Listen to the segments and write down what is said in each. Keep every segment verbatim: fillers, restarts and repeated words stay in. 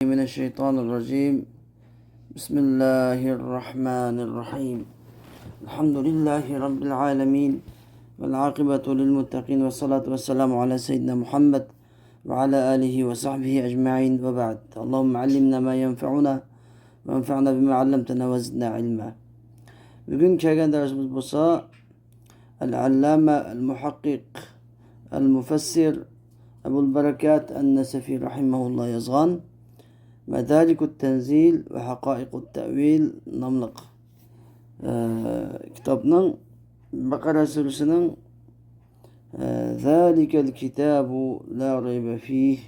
من الشيطان الرجيم. بسم الله الرحمن الرحيم. الحمد لله رب العالمين، والعاقبة للمتقين، والصلاة والسلام على سيدنا محمد وعلى آله وصحبه أجمعين، وبعد. اللهم علمنا ما ينفعنا، وانفعنا بما علمتنا، وزدنا علما. بۈگۈن كەلگەن دەرسىمىز بولسا، ئەل-ئەللامە، ئەل-مۇھەققىق، ئەل-مۇفەسسىر ئەبۇل بەرەكات ئەن-نەسەفى رەھىمەھۇللا يازغان مەدارىكۇت تەنزىل ۋە ھەقائىقۇت تەۋىل ناملىق، ئە، كىتابنىڭ بەقەرە سۈرىسىنىڭ، ئە، زالىكەل كىتابۇ لا رەيبە فىھ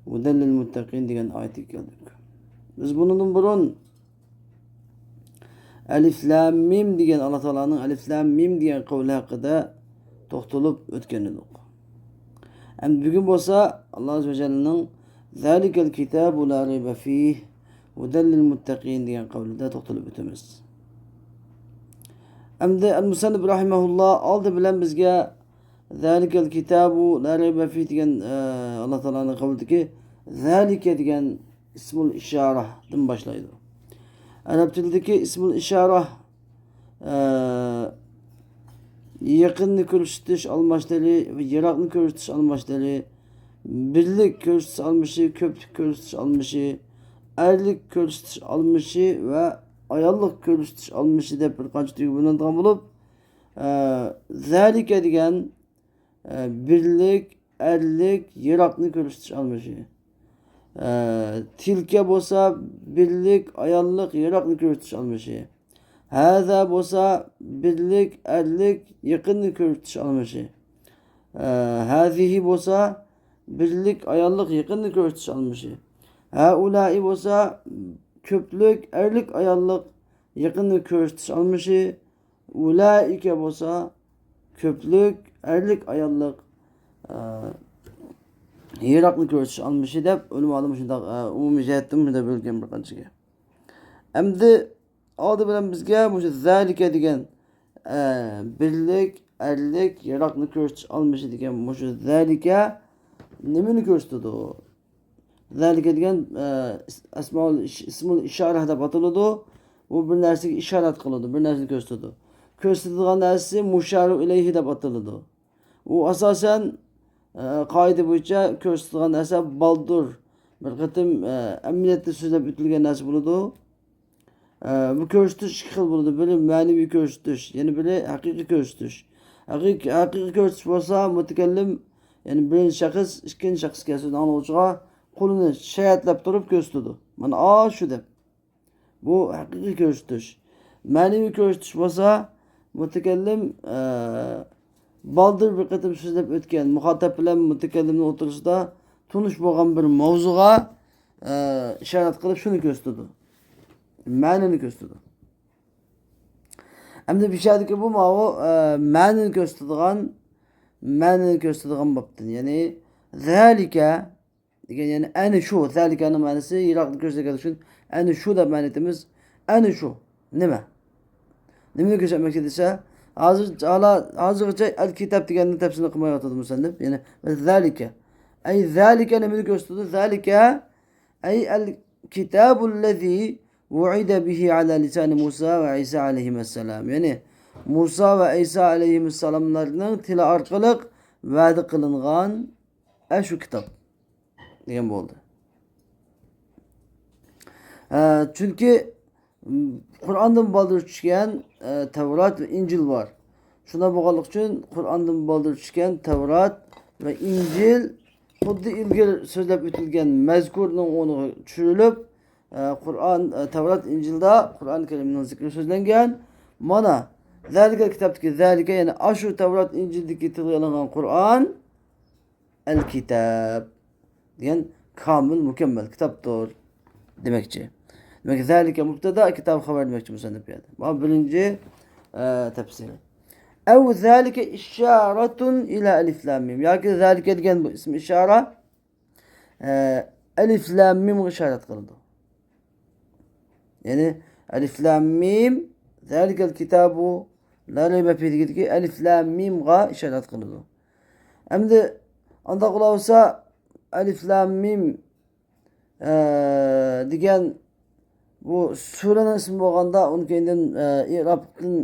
ھۇدەل لىل مۇتتەقىن دېگەن ئايىتىگە كەلدۇق. بىز بۇنىڭدىن بۇرۇن ئەلىف لام مىم دېگەن، ئاللا تائالانىڭ ئەلىف لام مىم دېگەن قەۋلى ھەققىدە توختىلىپ ئۆتكەن ئىدۇق. ئەمدى بۈگۈن بولسا ئاللا ئەززە ۋە جەللىنىڭ زالىكەل كىتابۇ لا رەيبە فىھ ھۇدەل لىل مۇتتەقىن دېگەن قەۋلىدە توختىلىپ ئۆتىمىز. ئەمدى ئەل مۇسەننىپ رەھىمەھۇللا ئالدى بىلەن بىزگە زالىكەل كىتابۇ لا رەيبە فىھ دېگەن، ئە، ئاللا تائالانىڭ قەۋلىدىكى زالىكە دېگەن ئىسمۇل ئىشارەدىن باشلايدۇ. ئەرەب تىلىدىكى ئىسمۇل ئىشارە، ئە، يېقىننى كۆرسىتىش ئالماشلىرى، يىراقنى كۆرسىتىش ئالماشلىرى، بىرلىك كۆرسىتىش ئالمىشى، كۆپلۈك كۆرسىتىش ئالمىشى، ئەرلىك كۆرسىتىش ئالمىشى ۋە ئاياللىق كۆرسىتىش ئالمىشى دەپ بىر قانچە تۈرگە بۆلۈنىدىغان بولۇپ، ئە، زالىكە دېگەن، ئە، بىرلىك، ئەرلىك، يىراقنى كۆرسىتىش ئالمىشى. ئە، تىلكە بولسا بىرلىك، ئاياللىق، يىراقنى كۆرسىتىش ئالمىشى. ھازا بولسا بىرلىك، ئەرلىك، يېقىننى كۆرسىتىش ئالمىشى. ئە، ھازىھى بولسا بىرلىك، ئاياللىق، يېقىننى كۆرسىتىش ئالمىشى. ھەئۇلائى بولسا كۆپلۈك، ئەرلىك، ئاياللىق، يېقىننى كۆرسىتىش ئالمىشى. ئۇلائىكە بولسا كۆپلۈك، ئەرلىك، ئاياللىق، ئە، يىراقنى كۆرسىتىش ئالمىشى دەپ ئۆلىمالار مۇشۇنداق، ئە، ئومۇمىي جەھەتتىن مۇشۇنداق بۆلگەن بىر قانچىگە. ئەمدى ئالدى بىلەن بىزگە مۇشۇ زالىكە دېگەن، ئە، بىرلىك، ئەرلىك، يىراقنى كۆرسىتىش ئالمىشى دېگەن مۇشۇ زالىكە نېمىنى كۆرسىتىدۇ؟ زالىكە دېگەن، ئە، ئەسمائۇل ئىش-، ئىسمۇل ئىشارە دەپ ئاتىلىدۇ. ئۇ بىر نەرسىگە ئىشارەت قىلىدۇ، بىر نەرسىنى كۆرسىتىدۇ. كۆرسىتىدىغان نەرسىسى مۇشارۇ ئىلەيھى دەپ ئاتىلىدۇ. ئۇ ئاساسەن، ئە، قائىدە بويىچە كۆرسىتىدىغان نەرسە بالدۇر، بىر قېتىم، ئە، ئەمەلىيەتتە سۆزلەپ ئۆتۈلگەن نەرسە بولىدۇ. ئە، بۇ كۆرسىتىش ئىككى خىل بولىدۇ. بىرى مەنىۋى كۆرسىتىش، يەنە بىرى ھەقىقىي كۆرسىتىش. ھەقىقىي، ھەقىقىي كۆرسىتىش بولسا مۇتەكەللىم، يەنى بىرىنچى شەخس، ئىككىنچى شەخسكە، سۆزنى ئاڭلىغۇچىغا قولىنى شاياتلاپ تۇرۇپ كۆرسىتىدۇ. مانا، ئاشۇ دەپ. بۇ ھەقىقىي كۆرسىتىش. مەنىۋى كۆرسىتىش بولسا مۇتەكەللىم، ئە، بالدۇر بىر قېتىم سۆزلەپ ئۆتكەن، مۇخاتەپ بىلەن مۇتەكەللىمنىڭ ئوتتۇرىسىدا تونۇش بولغان بىر ماۋزۇغا، ئە، ئىشارەت قىلىپ شۇنى كۆرسىتىدۇ. مەنىنى كۆرسىتىدۇ. ئەمدى بۇ يەردىكى بۇ ماۋۇ، ئە، مەنىنى كۆرسىتىدىغان، مەنىنى كۆرسىتىدىغان بوپتۇ. يەنى، زالىكە دېگەن، يەنى ئەنە شۇ، زالىكەنىڭ مەنىسى يىراقنى كۆرسەتكەنلىكى ئۈچۈن ئەنە شۇ دەپ مەنە ئېيتىمىز. ئەنە شۇ. نېمە؟ نېمىنى كۆرسەتمەكچى دېسە، ھازىر، ھالا-، ھازىرغىچە ئەل كىتاب دېگەننى تەپسىرنى قىلمايۋاتىدۇ مۇسەننىپ. يەنى زالىكە. ئەي زالىكە نېمىنى كۆرسىتىدۇ؟ زالىكە، ئەي ئەل كىتابۇللەزى ۋۇئىدە بىھى ئەلا لىسانى مۇسا ۋە ئىسا ئەلەيھىمەسسالام. يەنى مۇسا ۋە ئىسا ئەلەيھىمەسسالاملارنىڭ تىلى ئارقىلىق ۋەدە قىلىنغان ئەشۇ كىتاب دېگەن بولدى. ئە، چۈنكى، م، قۇرئاندىن بالدۇر چۈشكەن، ئە، تەۋرات ۋە ئىنجىل بار. شۇنداق بولغانلىقى ئۈچۈن قۇرئاندىن بالدۇر چۈشكەن تەۋرات ۋە ئىنجىل خۇددى ئىلگىرى سۆزلەپ ئۆتۈلگەن مەزكۇرنىڭ ئورنىغا چۈشۈرۈلۈپ، ئە، قۇرئان، ئە، تەۋرات، ئىنجىلدا قۇرئان كەرىمنىڭ زىكرى سۆزلەنگەن. مانا، زالىكەل كىتابتىكى زالىكە، يەنى ئاشۇ تەۋرات، ئىنجىلدىكى تىلغا ئېلىنغان قۇرئان، ئەل كىتاب دېگەن كامىل، مۇكەممەل كىتابتۇر دېمەكچى. دېمەك، زالىكە مۇبتەدا، كىتاب خەۋەر دېمەكچى مۇسەننىپ بۇ يەردە. بۇ بىرىنچى، ئە، تەپسىرى. ئەۋ زالىكە ئىشارەتۇن ئىلە ئەلىف لام مىم. ياكى زالىكە دېگەن بۇ ئىسمى ئىشارە، ئە، ئەلىف لام مىمغا ئىشارەت قىلىدۇ. يەنى ئەلىف لام مىم، زالىكەل كىتابۇ لا رەيبە فىھ دېگەندىكى ئەلىف لام مىمغا ئىشارەت قىلىدۇ. ئەمدى ئانداق بولسا ئەلىف لام مىم، ئە، دېگەن بۇ سۈرىنىڭ ئىسمى بولغاندا، ئۇنىڭ كەينىدىن، ئە، ئىرابتىن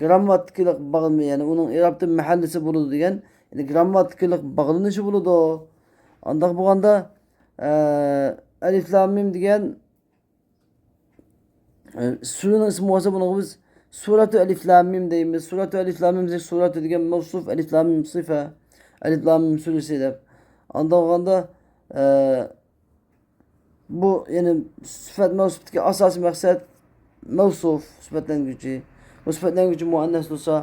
گىرامماتىكىلىق باغلىنىش، يەنى ئۇنىڭ ئىرابتىن مەھەللىسى بولىدۇ دېگەن، يەنى گىرامماتىكىلىق باغلىنىشى بولىدۇ. ئانداق بولغاندا، ئە، ئەلىف لام مىم دېگەن، ئە، سۈرىنىڭ ئىسمى بولسا، بۇنىڭغا بىز سۈرەتۇ ئەلىف لام مىم دەيمىز. سۈرەتۇ ئەلىف لام مىم دېسەك، سۈرەتۇ دېگەن مەۋسۇف، ئەلىف لام مىم سىفە. ئەلىف لام مىم سۈرىسى دەپ. ئانداق بولغاندا، ئە، بۇ، يەنى سۈپەت مەۋسۇپتىكى ئاساسىي مەقسەت مەۋسۇف، سۈپەتلەنگۈچى. بۇ سۈپەتلەنگۈچى مۇئەننەس تۇرسا،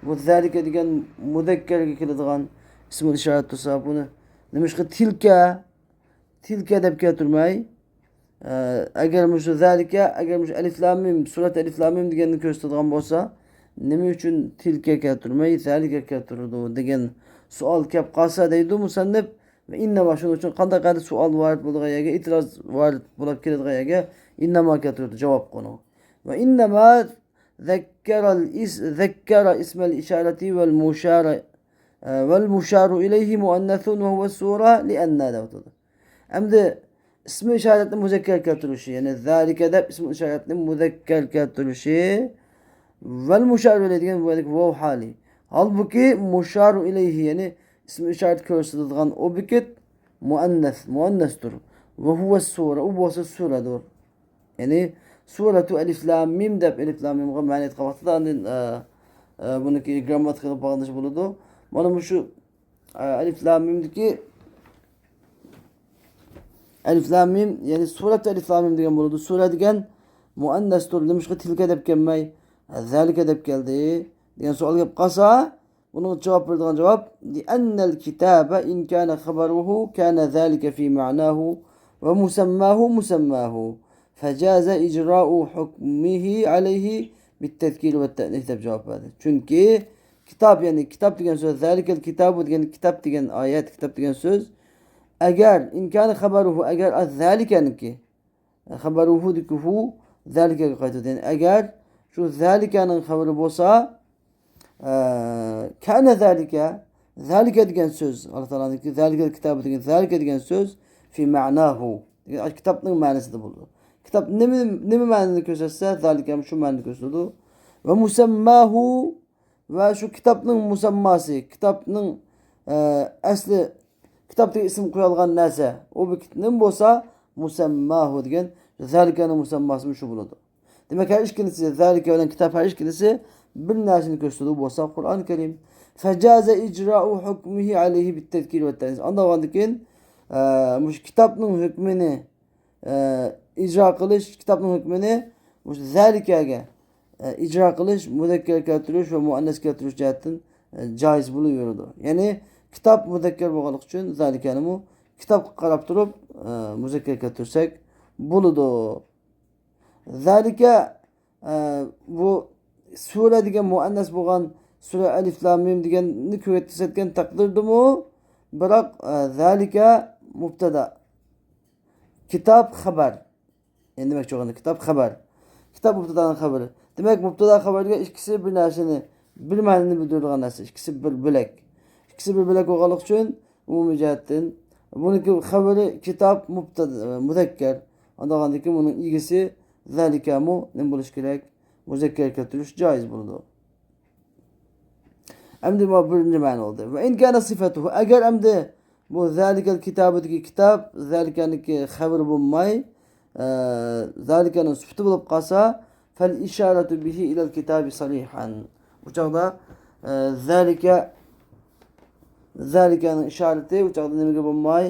بۇ زالىكە دېگەن مۇزەككەرگە كېلىدىغان ئىسمۇل ئىشارەت تۇرسا، بۇنى نېمىشقا تىلكە، تىلكە دەپ كەلتۈرمەي، ئە، ئەگەر مۇشۇ زالىكە، ئەگەر مۇشۇ ئەلىف لام مىم، سۈرەت ئەلىف لام مىم دېگەننى كۆرسىتىدىغان بولسا، نېمە ئۈچۈن تىلكە كەلتۈرمەي، زالىكە كەلتۈرىدۇ دېگەن سوئال كەپ قالسا دەيدۇ مۇسەننىپ. ۋە ئىننەما، شۇنىڭ ئۈچۈن قانداق ھالدا سوئال ۋارىد بولىدىغان يەرگە، ئېتىراز ۋارىد بولۇپ كېلىدىغان يەرگە ئىننەما كەلتۈرىدۇ، جاۋاب قۇنۇ. ۋە ئىننەما ذكر الإس-، ذكر اسم الإشارة والمشار، ئە، والمشار إليه مؤنث وهو السورة لأن دەۋاتىدۇ. ئەمدى ئىسمى ئىشارەتنى مۇزەككەر كەلتۈرۈشى، يەنى زالىكە دەپ ئىسمى ئىشارەتنى مۇزەككەر كەلتۈرۈشى، ۋەل مۇشارۇ ئىلەيھى دېگەن بۇ يەردىكى ۋاۋ ھالى. ھالبۇكى مۇشارۇ ئىلەيھى، يەنى ئىسمى ئىشارەت كۆرسىتىدىغان ئوبيېكت مۇئەننەس، مۇئەننەستۇر. ۋە ھۇۋە سۇرە، ئۇ بولسا سۈرەدۇر. يەنى سۈرەتۇ ئەلىف لام مىم دەپ ئەلىف لام مىمغا مەنە ئېيتقان ۋاقتىدا ئاندىن، ئە، ئە، بۇنىڭكى گىرامماتىكىلىق باغلىنىشى بولىدۇ. مانا مۇشۇ، ئە، ئەلىف لام مىمدىكى ئەلىف لام مىم، يەنى سۈرەتۇ ئەلىف لام مىم دېگەن بولىدۇ. سۈرە دېگەن مۇئەننەستۇر، نېمىشقا تىلكە دەپ كەلمەي، زالىكە دەپ كەلدى دېگەن سوئال كەپ قالسا، بۇنىڭغا جاۋاب بېرىدىغان جاۋاب، لأن الكتاب إن كان خبره كان ذلك في معناه ومسماه مسماه فجاز إجراء حكمه عليه بالتذكير والتأنيث دەپ جاۋاب بەردى. چۈنكى كىتاب، يەنى كىتاب دېگەن سۆز، زالىكەل كىتابۇ دېگەن كىتاب دېگەن ئايەت، كىتاب دېگەن سۆز. ئەگەر، إن كان خبره، ئەگەر زالىكەنىڭكى، خبره دېگەن ھۇ زالىكەگە قايتىدۇ. يەنى ئەگەر شۇ زالىكەنىڭ خەۋىرى بولسا، ئە، كان ذلك، زالىكە دېگەن سۆز، ئاللا تائالانىڭكى زالىكەل كىتابۇ دېگەن زالىكە دېگەن سۆز في معناه، دېگەن كىتابنىڭ مەنىسىدە بولىدۇ. كىتاب نېمە، نېمە مەنىنى كۆرسەتسە، زالىكە شۇ مەنىنى كۆرسىتىدۇ. ۋە مۇسەمماھۇ، ۋە شۇ كىتابنىڭ مۇسەمماسى، كىتابنىڭ، ئە، ئەسلى، كىتابتىكى ئىسىم قويۇلغان نەرسە، ئوبيېكت نېمە بولسا، مۇسەمماھۇ دېگەن زالىكەنىڭ مۇسەمماسىمۇ شۇ بولىدۇ. دېمەك، ھەر ئىككىلىسى، زالىكە بىلەن كىتاب ھەر ئىككىلىسى بىر نەرسىنى كۆرسىتىدۇ بولسا، قۇرئان كەرىم. فجاز إجراء حكمه عليه بالتذكير والتأنيث. ئاندىن كېيىن، ئە، مۇشۇ كىتابنىڭ ھۆكمىنى، ئە، ئىجرا قىلىش، كىتابنىڭ ھۆكمىنى مۇشۇ زالىكەگە، ئە، ئىجرا قىلىش، مۇزەككەر كەلتۈرۈش ۋە مۇئەننەس كەلتۈرۈش جەھەتتىن، ئە، جايىز بولۇۋېرىدۇ. يەنى كىتاب مۇزەككەر بولغانلىقى ئۈچۈن زالىكەنىمۇ كىتابقا قاراپ تۇرۇپ، ئە، مۇزەككەر كەلتۈرسەك بولىدۇ. زالىكە، ئە، بۇ سۈرە دېگەن مۇئەننەس بولغان سۈرە ئەلىف لام مىم دېگەننى كۆرسەتكەن تەقدىردىمۇ، بىراق، ئە، زالىكە مۇبتەدا. كىتاب خەۋەر. يەنى دېمەكچى بولغىنى، كىتاب خەۋەر. كىتاب مۇبتەدانىڭ خەۋىرى. دېمەك، مۇبتەدا خەۋەر دېگەن ئىككىسى بىر نەرسىنى، بىر مەنىنى بىلدۈرىدىغان نەرسە. ئىككىسى بىر بۆلەك. ئىككىسى بىر بۆلەك بولغانلىقى ئۈچۈن، ئومۇمىي جەھەتتىن بۇنىڭكى خەۋىرى كىتاب مۇبتەدا، مۇزەككەر. ئاندىن كېيىن بۇنىڭ ئىگىسى زالىكەمۇ نېمە بولۇشى كېرەك؟ مۇزەككەر كەلتۈرۈش جايىز بولىدۇ. ئەمدى بۇ بىرىنچى مەنە بولدى. ۋە ئىن كانە سىفەتۇھۇ، ئەگەر ئەمدى بۇ زالىكەل كىتابىدىكى كىتاب، زالىكەنىڭكى خەۋىرى بولماي، ئە، زالىكەنىڭ سۈپىتى بولۇپ قالسا، فەل ئىشارەتۇ بىھى ئىلەل كىتابى سەرىھەن. بۇ چاغدا، ئە، زالىكە، زالىكەنىڭ ئىشارىتى بۇ چاغدا نېمىگە بولماي؟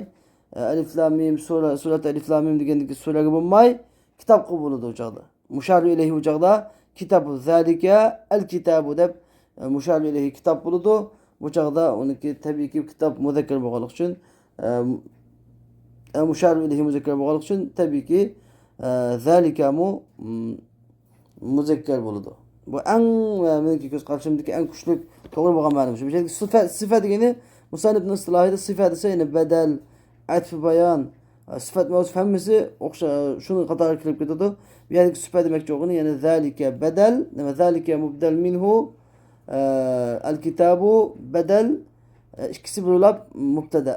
ئە، ئەلىف لام مىم، سۈرە، سۈرەت ئەلىف لام مىم دېگەندىكى سۈرەگە بولماي، كىتابقا بولىدۇ ئۇ چاغدا. مۇشارۇ ئىلەيھى بۇ چاغدا كىتاب، زالىكە ئەل كىتابۇ دەپ، ئە، مۇشارۇ ئىلەيھى كىتاب بولىدۇ. بۇ چاغدا ئۇنىڭكى تەبىئىيكى كىتاب مۇزەككەر بولغانلىقى ئۈچۈن، ئە، ئە، مۇشارۇ ئىلەيھى مۇزەككەر بولغانلىقى ئۈچۈن تەبىئىيكى، ئە، زالىكەمۇ، م، مۇزەككەر بولىدۇ. بۇ ئەڭ، ئە، مېنىڭكى كۆز قارىشىمدىكى ئەڭ كۈچلۈك، توغرا بولغان مەنە شۇ. بۇ يەردىكى سىفەت، سىفەت دېگىنى مۇسەننىپنىڭ ئىستىلاھىدا سىفەت دېسە، يەنى بەدەل، ئەتفى بايان، سىفەت مەۋسۇپ ھەممىسى ئوخشا-، شۇنىڭ قاتارىغا كىرىپ كېتىدۇ. بۇ يەردىكى سىفەت دېمەكچى بولغىنى، يەنى زالىكە بەدەل، نېمە، زالىكە مۇبدەل مىنھۇ، ئە، ئەل كىتابۇ بەدەل، ئە، ئىككىسى بىر بولۇپ مۇبتەدا.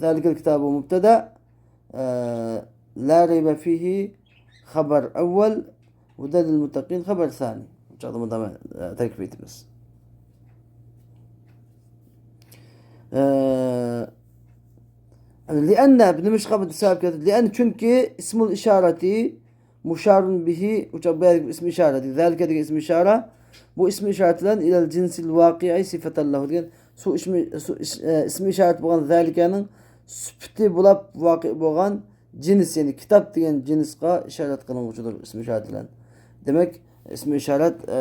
زالىكەل كىتابۇ مۇبتەدا، ئە، لا ريب فيه خبر أول، هدى للمتقين خبر ثاني. بۇ چاغدا مۇنداق، ئە، تەركىب ئېيتىمىز. ئە، لأن، نېمىشقا بۇ سەۋەب كەلتۈردى؟ لأن، چۈنكى اسم الإشارة مشار به، ئۇ چاغ بۇ يەردىكى ئىسمى ئىشارە، ذلك دېگەن ئىسمى ئىشارە. بۇ ئىسمى ئىشارەت بىلەن إلى الجنس الواقع صفة له دېگەن، شۇ ئىسمى، شۇ ئىس-، ئە، ئىسمى ئىشارەت بولغان ذلكنىڭ سۈپىتى بولاپ ۋاقىئ بولغان جىنس، يەنى كىتاب دېگەن جىنسقا ئىشارەت قىلىنغۇچىدۇر ئىسمى ئىشارەت بىلەن. دېمەك، ئىسمى ئىشارەت، ئە،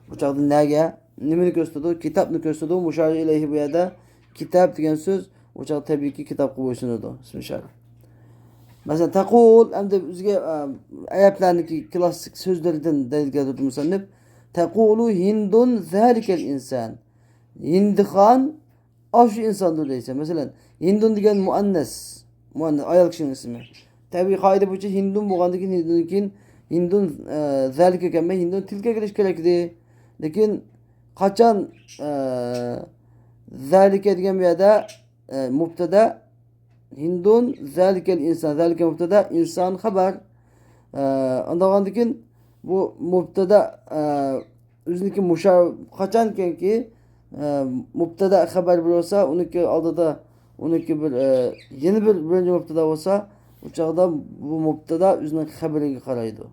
بۇ چاغدا نەگە، نېمىنى كۆرسىتىدۇ؟ كىتابنى كۆرسىتىدۇ. مۇشار ئىلەيھى بۇ يەردە كىتاب دېگەن سۆز، بۇ چاغدا تەبىئىيكى كىتابقا بويسۇنىدۇ ئىسمى ئىشارەت. مەسىلەن، تەقۇل، ئەمدى بىزگە، ئە، ئەرەبلەرنىڭكى كلاسسىك سۆزلىرىدىن دەلىل كەلتۈردى مۇسەننىپ. تەقۇلۇ ھىندۇن زەلىكەل ئىنسان. ھىندىخان ئاشۇ ئىنساندۇر دەيسەن. مەسىلەن، ھىندۇن دېگەن مۇئەننەس. مۇئەننەس، ئايال كىشىنىڭ ئىسمى. تەبىئىي قائىدە بويىچە ھىندۇن بولغاندىن كېيىن، ھىندۇندىن كېيىن ھىندۇن، ئە، زەلىكە كەلمەي، ھىندۇن تىلكە كېلىشى كېرەك ئىدى. لېكىن قاچان، ئە، زەلىكە دېگەن بۇ يەردە، ئە، مۇبتەدا، ھىندۇن، زەلىكەل ئىنسان، زەلىكە مۇبتەدا، ئىنسان خەبەر. ئە، ئاندىن كېيىن بۇ مۇبتەدا، ئە، ئۆزىنىڭكى مۇشا-، قاچانكىنكى، ئە، مۇبتەدا خەبەر بولسا، ئۇنىڭكى ئالدىدا، ئۇنىڭكى بىر، ئە، يەنە بىر بىرىنچى مۇبتەدا بولسا، ئۇ چاغدا بۇ مۇبتەدا ئۆزىنىڭ خەبىرىگە قارايدۇ.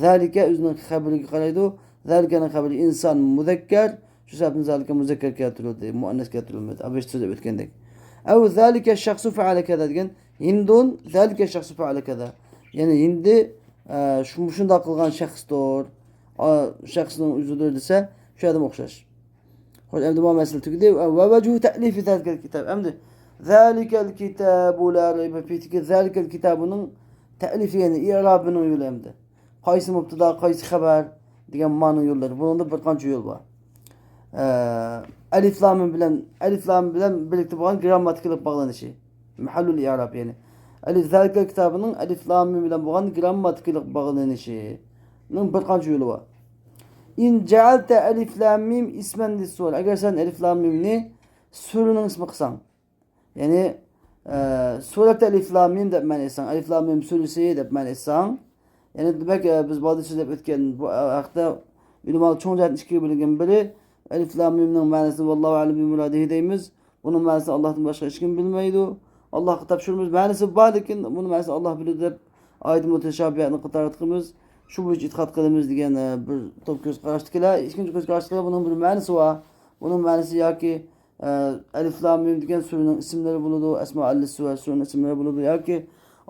زەلىكە ئۆزىنىڭ خەبىرىگە قارايدۇ. زەلىكەنىڭ خەبىرى ئىنسان مۇزەككەر، شۇ سەۋەبتىن زەلىكە مۇزەككەر كەلتۈرۈلدى، مۇئەننەس كەلتۈرۈلمىدى. ئابىش سۆزلەپ ئۆتكەندەك. ئەۋ زەلىكە شەخسۇ فەئەلە كەزا دېگەن، ھىندۇن زەلىكە شەخسۇ فەئەلە كەزا. يەنى ھىندى، ئە، شۇ، مۇشۇنداق قىلغان شەخستۇر. ئا، شەخسنىڭ ئۆزىدۇر دېسە، شۇ ئادەم ئوخشاش. خوش، ئەمدى بۇ مەسىلە تۈگىدى. ۋە ۋەجھۇ تەئلىفى زەلىكەل كىتاب. ئەمدى زەلىكەل كىتابۇ لا رەيبە فىھدىكى زەلىكەل كىتابىنىڭ تەئلىفى، يەنى ئىرابىنىڭ يولى ئەمدى. قايسى مۇبتەدا، قايسى خەۋەر دېگەن مەنىنىڭ يوللىرى. بۇنىڭدا بىر قانچە يول بار. ئە، ئەلىف لام مىم بىلەن، ئەلىف لام مىم بىلەن بىرلىكتە بولغان گرامماتىكىلىق باغلىنىشى. مەھەللۇل ئىئراب، يەنى ئەلىف، زەلىكەل كىتابىنىڭ ئەلىف لام مىم بىلەن بولغان گرامماتىكىلىق باغلىنىشىنىڭ بىر قانچە يولى بار. ئىن جەئەلتە ئەلىف لام مىم ئىسمەن لىسسۇرە. ئەگەر سەن ئەلىف لام مىمنى سۈرىنىڭ ئىسمى قىلساڭ، يەنى، ئە، سۈرەتە ئەلىف لام مىم دەپ مەنە ئېيتساڭ، ئەلىف لام مىم سۈرىسى دەپ مەنە ئېيتساڭ، يەنى دېمەك، ئە، بىز بالدىر سۆزلەپ ئۆتكەن بۇ ھەقتە ئۆلىمالار چوڭ جەھەتتىن ئىككىگە بۆلۈنگەن. بىرى، ئەلىف لام مىمنىڭ مەنىسىنى ۋاللاھۇ ئەلەم بىمۇرادىھى دەيمىز. بۇنىڭ مەنىسىنى ئاللاھتىن باشقا ھېچكىم بىلمەيدۇ. ئاللاھقا تاپشۇرىمىز، مەنىسى بار، لېكىن بۇنىڭ مەنىسىنى ئاللاھ بىلىدۇ دەپ ئايەت مۇتەشابىھاتنى قاتارلىقىمىز، شۇ بويىچە ئېتىقاد قىلىمىز دېگەن، ئە، بىر توپ كۆز قاراشتىكىلەر. ئىككىنچى كۆز قاراشتىكىلەر بۇنىڭ بىر مەنىسى بار. بۇنىڭ مەنىسى ياكى، ئە، ئەلىف لام مىم دېگەن سۈرىنىڭ ئىسىملىرى بولىدۇ، ئەسما ئەللىسى ۋە سۈرىنىڭ ئىسىملىرى بولىدۇ ياكى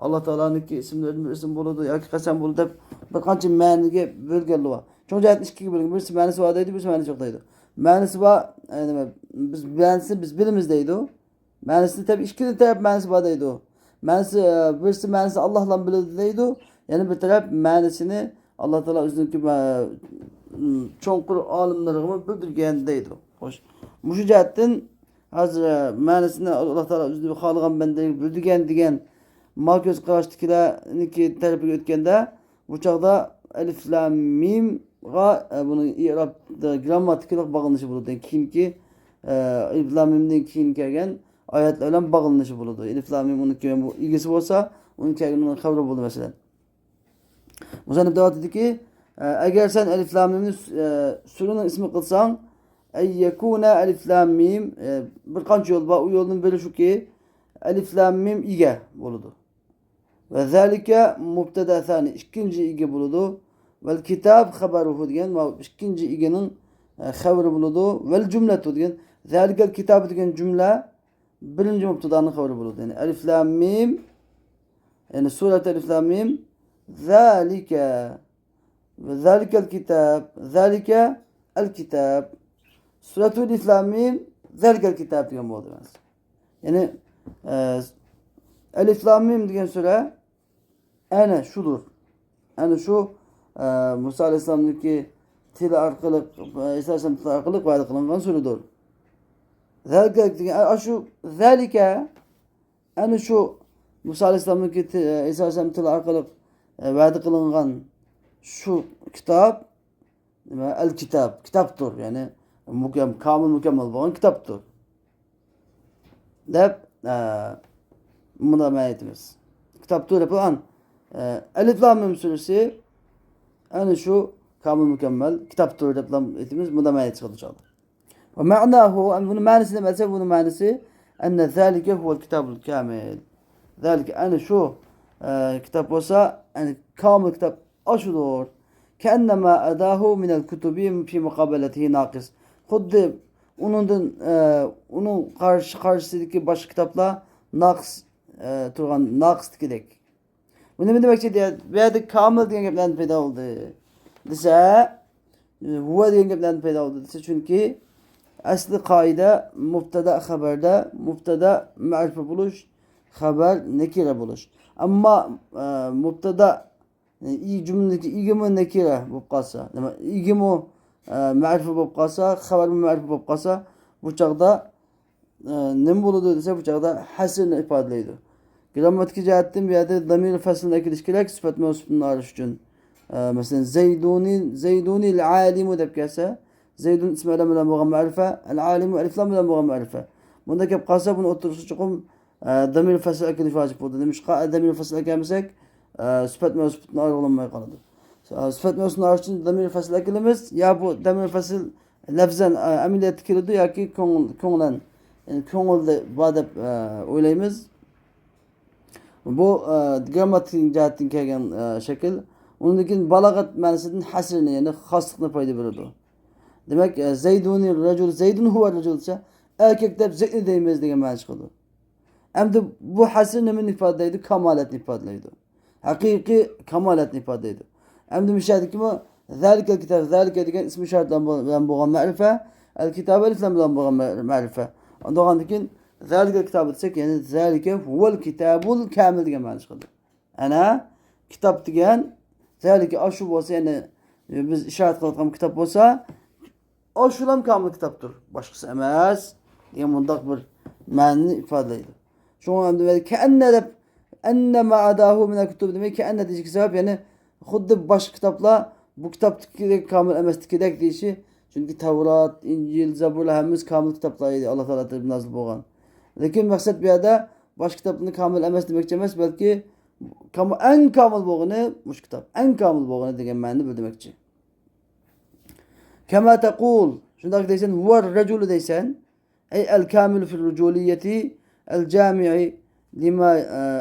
ئاللاھ تائالانىڭكى ئىسىملىرىدىن بىر ئىسىم بولىدۇ ياكى قەسەم بولىدۇ دەپ بىر قانچە مەنىگە بۆلگەنلىرى بار. چوڭ جەھەتتىن ئىككىگە بۆلگەن. بىرسى مەنىسى بار دەيدۇ، بىرسى مەنىسى يوق دەيدۇ. مەنىسى بار، ئە، نېمە، بىز مەنىسىنى بىز بىلىمىز دەيدۇ. مەنىسىنى تەبىئىي ئىككى تەرەپ مەنىسى بار دەيدۇ. مەنىسى، ئە، بىرسى مەنىسى ئاللاھلا بىلىدۇ دەيدۇ. يەنە بىر تەرەپ مەنىسىنى ئاللاھ تائالا ئۆزىنىڭكى، ئە، چوڭقۇر ئالىملىرىغىمۇ بىلدۈرگەن دەيدۇ. خوش، مۇشۇ جەھەتتىن ھازىر، ئە، مەنىسىنى ئاللاھ تائالا ئۆزى خالىغان بەندىگە بىلدۈرگەن دېگەن ما كۆز قاراشتىكىلەرنىڭكى تەرىپىگە ئۆتكەندە، بۇ چاغدا ئەلىف لام مىمغا، ئە، بۇنىڭ ئىئرابتا گرامماتىكىلىق باغلىنىشى بولىدۇ. كېيىنكى، ئە، ئەلىف لام مىمدىن كېيىن كەلگەن ئايەتلەر بىلەن باغلىنىشى بولىدۇ. ئەلىف لام مىم ئۇنىڭ كېيىن بۇ ئىگىسى بولسا، ئۇنىڭ كەلگىنىنىڭ خەۋىرى بولىدۇ، مەسىلەن. مۇسەننىپ دەۋاتىدۇكى، ئە، ئەگەر سەن ئەلىف لام مىمنى، ئە، سۈرىنىڭ ئىسمى قىلساڭ، ئەن يەكۇنە ئەلىف لام مىم، ئە، بىر قانچە يول بار. ئۇ يولدىن بىرى شۇكى، ئەلىف لام مىم ئىگە بولىدۇ. ۋە زالىكە مۇبتەدا سانى، ئىككىنچى ئىگە بولىدۇ. ۋەل كىتاب خەبەرۇھۇ دېگەن، ماۋۇ ئىككىنچى ئىگىنىڭ، ئە، خەۋىرى بولىدۇ. ۋەل جۈملەتۇ دېگەن، زالىكەل كىتابۇ دېگەن جۈملە بىرىنچى مۇبتەدانىڭ خەۋىرى بولىدۇ. يەنى ئەلىف لام مىم، يەنى سۈرەت ئەلىف لام مىم، زالىكە، ۋە زالىكەل كىتاب، زالىكە ئەل كىتاب. سۈرەتۇ ئەلىف لام مىم، زالىكەل كىتاب دېگەن بولدى. يەنى، ئە، ئەلىف لام مىم دېگەن سۈرە ئەنە شۇدۇر. ئەنە شۇ، ئە، مۇسا ئەلەيھىسسالامنىڭكى تىلى ئارقىلىق، ئە، ئىسا ئەلەيھىسسالام تىلى ئارقىلىق ۋەدە قىلىنغان سۈرىدۇر. زالىكە دېگەن، ئە، شۇ زالىكە، ئەنە شۇ مۇسا ئەلەيھىسسالامنىڭكى تى-، ئە، ئىسا ئەلەيھىسسالام تىلى ئارقىلىق، ئە، ۋەدە قىلىنغان شۇ كىتاب، نېمە، ئەل كىتاب، كىتابتۇر، يەنى مۇكەم-، كامىل مۇكەممەل بولغان كىتابتۇر. دەپ، ئە، مۇنداق مەنە ئېيتىمىز. كىتابتۇر دەپ قالغان. ئە، ئەلىف لام مىم سۈرىسى ئەنە شۇ كامىل مۇكەممەل كىتابتۇر دەپ ئېيتىمىز، مۇنداق مەنىگە چىقىدۇ چاغدا. ۋە مەناھۇ، ئەمدى بۇنىڭ مەنىسى نېمە دېسە، بۇنىڭ مەنىسى، ئەننە زالىكە ھۇۋەل كىتابۇل كامىل. زالىكە، ئەنە شۇ، ئە، كىتاب بولسا، يەنى كامىل كىتاب ئاشۇدۇر. كەئەننەمە ئەداھۇ مىنەل كۇتۇبى فى مۇقابەلەتىھى ناقىس. خۇددى ئۇنىڭدىن، ئە، ئۇنىڭ قارشى، قارشىسىدىكى باشقا كىتابلار ناقىس، ئە، تۇرغان، ناقىستىكىدەك. بۇ نېمە دېمەكچى؟ بۇ يەردە كامىل دېگەن گەپ نەدىن پەيدا بولدى دېسە، ھۇۋا دېگەن گەپ نەدىن پەيدا بولدى دېسە، چۈنكى ئەسلى قائىدە مۇبتەدا خەبەردە، مۇبتەدا مەرىپە بولۇش، خەبەر نەكىرە بولۇش. ئەمما، ئە، مۇبتەدا، ئى، جۈملىدىكى ئىگىمۇ نەكىرە بولۇپ قالسا، نېمە، ئىگىمۇ، ئە، مەرىپە بولۇپ قالسا، خەبەرمۇ مەرىپە بولۇپ قالسا، بۇ چاغدا ئە، نېمە بولىدۇ دېسە، بۇ چاغدا ھەسرنى ئىپادىلەيدۇ. گرامماتىكا جەھەتتىن بۇ يەردە زامىر فەسلنى ئەكېلىش كېرەك، سۈپەت مەۋسۇپنى ئايرىش ئۈچۈن. ئە، مەسىلەن، زەيدۇنى، زەيدۇنى ئەل-ئالىمۇ دەپ كەلسە، زەيدۇن ئىسمى ئەلەم بىلەن بولغان مەرىپە، ئەل-ئالىمۇ ئەلىف لام بىلەن بولغان مەرىپە. بۇنداق گەپ قالسا، بۇنى ئوتتۇرىسىغا چوقۇم، ئە، زامىر فەسل ئەكېلىش ۋاجىپ بولىدۇ. نېمىشقا؟ ئە، زامىر فەسل ئەكەلمىسەك، ئە، سۈپەت مەۋسۇپتىن ئايرىلالماي قالىدۇ. ئە، سۈپەت مەۋسۇپنى ئايرىش ئۈچۈن زامىر فەسل ئەكېلىمىز، يا بۇ زامىر فەسل لەفزەن، ئە، ئەمەلىيەتتە كېلىدۇ ياكى كۆڭۈل، كۆڭلەن، يەنى كۆڭۈلدە بار دەپ، ئە، ئويلايمىز. بۇ، ئە، گرامماتىك جەھەتتىن كەلگەن، ئە، شەكىل. ئۇنىڭدىن كېيىن بالاغەت مەنىسىدىن ھەسرنى، يەنى خاسلىقنى پايدا بېرىدۇ. دېمەك، ئە، زەيدۇنى رەجۇل، زەيدۇن ھۇۋە رەجۇل دېسە، ئەركەك دەپ زەيدنى دەيمىز دېگەن مەنە چىقىدۇ. ئەمدى بۇ ھەسر نېمىنى ئىپادىلەيدۇ؟ كامالەتنى ئىپادىلەيدۇ. ھەقىقىي كامالەتنى ئىپادىلەيدۇ. ئەمدى مۇشۇ يەردىكىمۇ، زالىكەل كىتاب، زالىكە دېگەن ئىسمى ئىشارەت بىلەن بول-، بىلەن بولغان مەرىپە، ئەل كىتاب ئەلىف لام بىلەن بولغان مە-، مەرىپە. ئاندىن كېيىن، زالىكەل كىتاب دېسەك، يەنى زالىكە ھۇۋەل كىتابۇل كامىل دېگەن مەنە چىقىدۇ. ئەنە، كىتاب دېگەن، زالىكە ئاشۇ بولسا، يەنى بىز ئىشارەت قىلىۋاتقان كىتاب بولسا، ئاشۇلام كامىل كىتابتۇر، باشقىسى ئەمەس دېگەن مۇنداق بىر مەنىنى ئىپادىلەيدۇ. شۇڭا ئەمدى كەئەننە دەپ، ئەننە ما ئەداھۇ مىنەل كۇتۇب دېمەي، كەئەننە دېيىشكە سەۋەب، يەنى خۇددى باشقا كىتابلار، بۇ كىتابتىكىدەك كامىل ئەمەستىكىدەك دېيىشى، چۈنكى تەۋرات، ئىنجىل، زەبۇرلار ھەممىسى كامىل كىتابلار ئىدى، ئاللا تائالا تەرىپىدىن نازىل بولغان. لېكىن مەقسەت بۇ يەردە باشقا كىتابلارنى كامىل ئەمەس دېمەكچى ئەمەس، بەلكى كام-، ئەڭ كامىل بولغىنى مۇشۇ كىتاب، ئەڭ كامىل بولغىنى دېگەن مەنىنى بىلدۈرمەكچى. كەما تەقۇل، شۇنداق دەيسەن، ھۇۋە رەجۇلۇ دەيسەن. ئەي ئەل كامىلۇ فىر رۇجۇلىيەتى ئەل جامىئى لىما،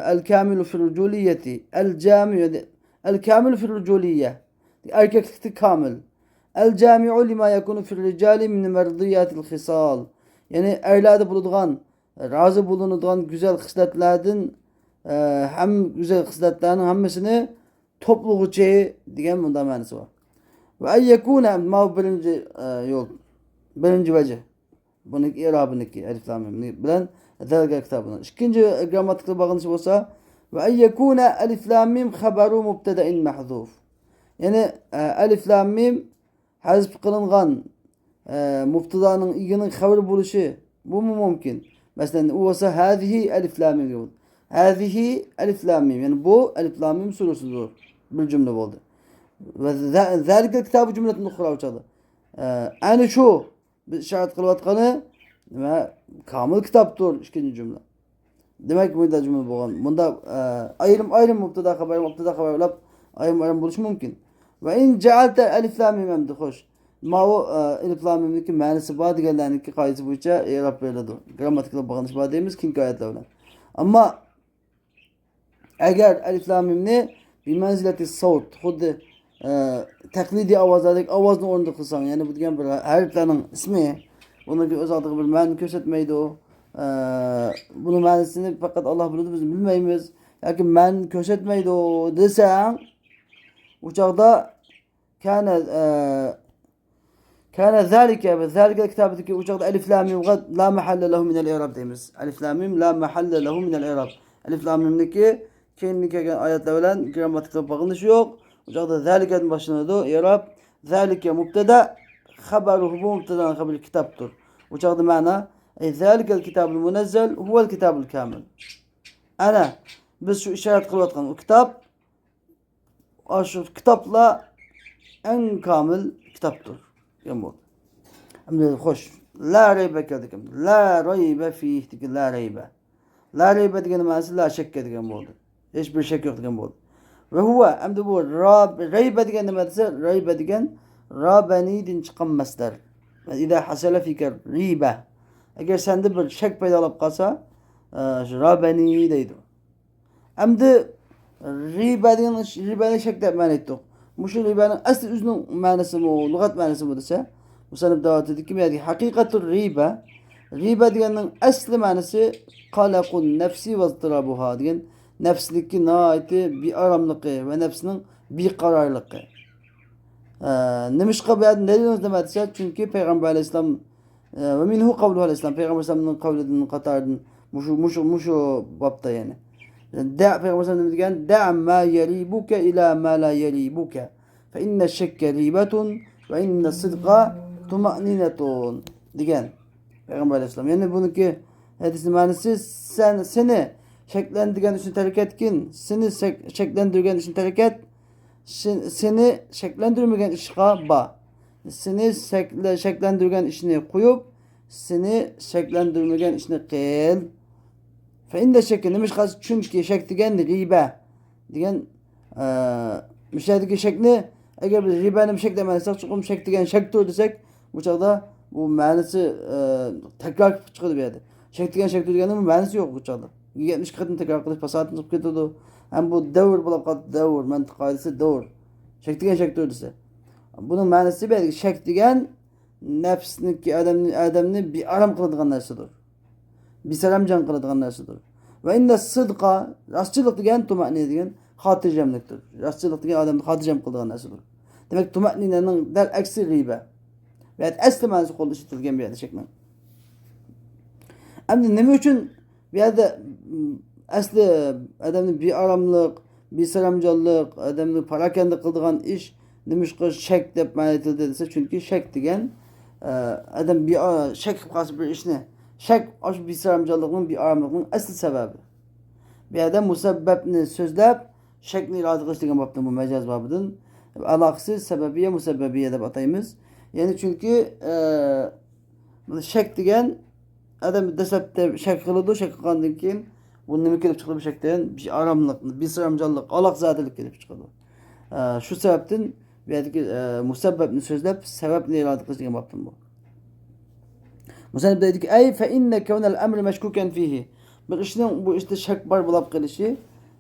ئەل كامىلۇ فىر رۇجۇلىيەتى ئەل جامىئى، ئەل كامىلۇ فىر رۇجۇلىيە. ئەركەكلىكتە كامىل. ئەل جامىئۇ لىما يەكۇنۇ فىر رىجالى مىن مەردىياتىل خىسال. يەنى ئەرلەردە بولىدىغان، رازى بولۇنىدىغان گۈزەل خىسلەتلەردىن، ئە، ھەم گۈزەل خىسلەتلەرنىڭ ھەممىسىنى توپلىغۇچى دېگەن مۇنداق مەنىسى بار. ۋە ئەن يەكۇنە، ماۋۇ بىرىنچى، ئە، يول، بىرىنچى ۋەجىھ. بۇنىڭكى ئېرابىنىڭكى ئەلىف لام مىم بىلەن زالىكەل كىتابىنىڭ. ئىككىنچى گرامماتىكىلىق باغلىنىشى بولسا، ۋە ئەن يەكۇنە ئەلىف لام مىم خەبەرۇ مۇبتەدەئىن مەھزۇف. يەنى، ئە، ئەلىف لام مىم ھەزپ قىلىنغان، ئە، مۇبتەدانىڭ ئىگىنىڭ خەۋىرى بولۇشى، بۇمۇ مۇمكىن. مەسىلەن، ئۇ بولسا ھازىھى ئەلىف لام مىم دېگەن بولىدۇ. ھازىھى ئەلىف لام مىم، يەنى بۇ ئەلىف لام مىم سۈرىسىدۇر. بىر جۈملە بولدى. ۋە زە-، زالىكەل كىتابۇ جۈملەتۇن ئۇخرا ئۇ چاغدا. ئە، ئەنە شۇ بىز ئىشارەت قىلىۋاتقىنى نېمە؟ كامىل كىتابتۇر، ئىككىنچى جۈملە. دېمەك، مۇنداق جۈملە بولغان. مۇنداق، ئە، ئايرىم-ئايرىم مۇبتەدا خەۋەر، مۇبتەدا خەۋەر ئويلاپ، ئايرىم-ئايرىم بولۇشى مۇمكىن. ۋە ئىن جەئەلتە ئەلىف لام مىم ئەمدى خوش. ماۋۇ، ئە، ئەلىف لام مىمنىڭكى مەنىسى بار دېگەنلەرنىڭكى قائىدىسى بويىچە ئېراب بېرىلىدۇ. گرامماتىكىلىق باغلىنىش بار دەيمىز، كېيىنكى ئايەتلەر بىلەن. ئەمما ئەگەر ئەلىف لام مىمنى بىمەنزىلەتى سەۋت، خۇددى، ئە، تەقلىدىي ئاۋازلاردەك ئاۋازنى ئورنىدا قىلساڭ، يەنى بۇ دېگەن بىر ھەرپلەرنىڭ ئىسمى، بۇنىڭ ئۆز ئالدىغا بىر مەنىنى كۆرسەتمەيدۇ. ئە، بۇنىڭ مەنىسىنى پەقەت ئاللا بىلىدۇ، بىز بىلمەيمىز. ياكى مەنىنى كۆرسەتمەيدۇ دېسەڭ، ئۇ چاغدا كانە، ئە، كانە زالىكە، بىز زالىكە كىتابىدىكى ئۇ چاغدا ئەلىف لام مىمغا لا مەھەللە لەھۇ مىنەل ئېراب دەيمىز. ئەلىف لام مىم لا مەھەللە لەھۇ مىنەل ئېراب. ئەلىف لام مىمنىكى كېيىندىن كەلگەن ئايەتلەر بىلەن گرامماتىكىلىق باغلىنىشى يوق. ئۇ چاغدا زالىكەدىن باشلىنىدۇ ئېراب. زالىكە مۇبتەدا، خەبەرۇھۇ، بۇ مۇبتەدانىڭ خەبىرى كىتابتۇر. ئۇ چاغدا مەنا، ئەي زالىكەل كىتابۇل مۇنەززەل ھۇۋەل كىتابۇل كامىل. ئەنە، بىز شۇ ئىشارەت قىلىۋاتقان ئۇ كىتاب، ئاشۇ كىتابلار ئەڭ كامىل كىتابتۇر دېگەن بولدى. ئەمدى خوش، لا رەيبە كەلدى. لا رەيبە فىھدىكى لا رەيبە. لا رەيبە دېگەن مەنىسى لا شەككە دېگەن بولدى. ھېچبىر شەك يوق دېگەن بولدى. ۋە ھۇۋە، ئەمدى بۇ راب-، رەيبە دېگەن نېمە دېسە، رەيبە دېگەن رابەنىدىن چىققان مەسدەر. ئىزا ھەسەلە فىكە رىبە. ئەگەر سەندە بىر شەك پەيدا بولۇپ قالسا، ئە، شۇ رابەنى دەيدۇ. ئەمدى رىبە دېگەن، رىبەنى شەك دەپ مەنە ئېيتتۇق. مۇشۇ رىبەنىڭ ئەسلى ئۆزىنىڭ مەنىسىمۇ، لۇغەت مەنىسىمۇ دېسە، مۇسەننىپ دەۋاتىدۇكى، بۇ يەردىكى ھەقىقەتۇ رىبە، رىبە دېگەننىڭ ئەسلى مەنىسى قەلەقۇن نەفسى ۋەزتىرابۇھا دېگەن، نەپسنىڭكى ناھايىتى بىئاراملىقى ۋە نەپسنىڭ بىقارارلىقى. ئە، نېمىشقا بۇ يەردە نېمە دېسە، چۈنكى پەيغەمبەر ئەلەيھىسسالام، ئە، ۋە مىنھۇ قەۋلۇھۇ ئەلەيھىسسالام، پەيغەمبەر ئەلەيھىسسالامنىڭ قەۋلىدىن قاتارىدىن مۇشۇ، مۇشۇ، مۇشۇ بابتا يەنى. دە، پەيغەمبەر ئەلەيھىسسالام نېمە دېگەن؟ دە ما يەرىبۇكە ئىلا ما لا يەرىبۇكە. فە ئىننە شەككە رىبەتۇن ۋە ئىننە سىدقا تۇمەئنىنەتۇن دېگەن پەيغەمبەر ئەلەيھىسسالام. يەنى بۇنىڭكى ھەدىسنىڭ مەنىسى، سەن، سېنى شەكلەندۈرگەن ئىشنى تەرك ئەتكىن، سېنى شەك-، شەكلەندۈرگەن ئىشنى تەرك ئەت، شې-، سېنى شەكلەندۈرمىگەن ئىشقا بار. سېنى شەكلە-، شەكلەندۈرگەن ئىشنى قويۇپ، سېنى شەكلەندۈرمىگەن ئىشنى قىل. فە ئىندە شەككە، نېمىشقا؟ چۈنكى شەك دېگەن رىبە دېگەن، ئە، مۇشۇ يەردىكى شەكنى، ئەگەر بىز رىبەنى شەك دەپ مەنە ئېيتساق، چوقۇم شەك دېگەن شەكتۇر دېسەك، بۇ چاغدا بۇ مەنىسى، ئە، تەكرار قىلىپ چىقىدۇ بۇ يەردە. شەك دېگەن شەكتۇر دېگەننىڭ مەنىسى يوق بۇ چاغدا. يەتمىش قېتىم تەكرار قىلىش پاساھەتتىن چىقىپ كېتىدۇ. ھەم بۇ دەۋر بولۇپ قالدى، دەۋر، مەنتىق قائىدىسى دەۋر. شەك دېگەن شەكتۇر دېسە. بۇنىڭ مەنىسى بۇ يەردىكى شەك دېگەن نەپسنىڭكى ئادەمنى، ئادەمنى بىئارام قىلىدىغان نەرسىدۇر. بىسەرەمجان قىلىدىغان نەرسىدۇر. ۋە ئىندە سىدقا، راستچىللىق دېگەن تۇمەئنىنە دېگەن خاتىرجەملىكتۇر. راستچىللىق دېگەن ئادەمنى خاتىرجەم قىلىدىغان نەرسىدۇر. دېمەك، تۇمەئنىنەنىڭ دەل ئەكسى رىبە. ۋە ئەسلى مەنىسى قولدا ئىشلىتىلگەن بۇ يەردە شەكنىڭ. ئەمدى نېمە ئۈچۈن بۇ يەردە، م، ئەسلى ئادەمنى بىئاراملىق، بىسەرەمجانلىق، ئادەمنى پاراكەندە قىلىدىغان ئىش نېمىشقا شەك دەپ مەنە ئېيتىلدى دېسە، چۈنكى شەك دېگەن، ئە، ئادەم بىئا-، شەك قىلىپ قالسا بىر ئىشنى، شەك ئاشۇ بىسەرەمجانلىقنىڭ، بىئاراملىقنىڭ ئەسلى سەۋەبى. بۇ يەردە مۇسەببەپنى سۆزلەپ، شەكنى ئىرادە قىلىش دېگەن بابتا بۇ مەجاز بابىدىن. ئالاقىسى سەبەبىيە، مۇسەببەبىيە دەپ ئاتايمىز. يەنى چۈنكى، ئە، بۇ شەك دېگەن ئادەم دەسلەپتە شەك قىلىدۇ، شەك قىلغاندىن كېيىن بۇ نېمە كېلىپ چىقىدۇ بۇ شەكتىن؟ بىئاراملىق، بىسەرەمجانلىق، ئالاقزادىلىك كېلىپ چىقىدۇ. ئە، شۇ سەۋەبتىن بۇ يەردىكى، ئە، مۇسەببەپنى سۆزلەپ، سەۋەبنى ئىرادە قىلىش دېگەن بابتىن بۇ. مۇسەننىپ دەيدىكى، ئەي فە ئىننە كەۋنەل ئەمرى مەشكۇكەن فىھى. بىر ئىشنىڭ بۇ ئىشتا شەك بار بولاپ قېلىشى،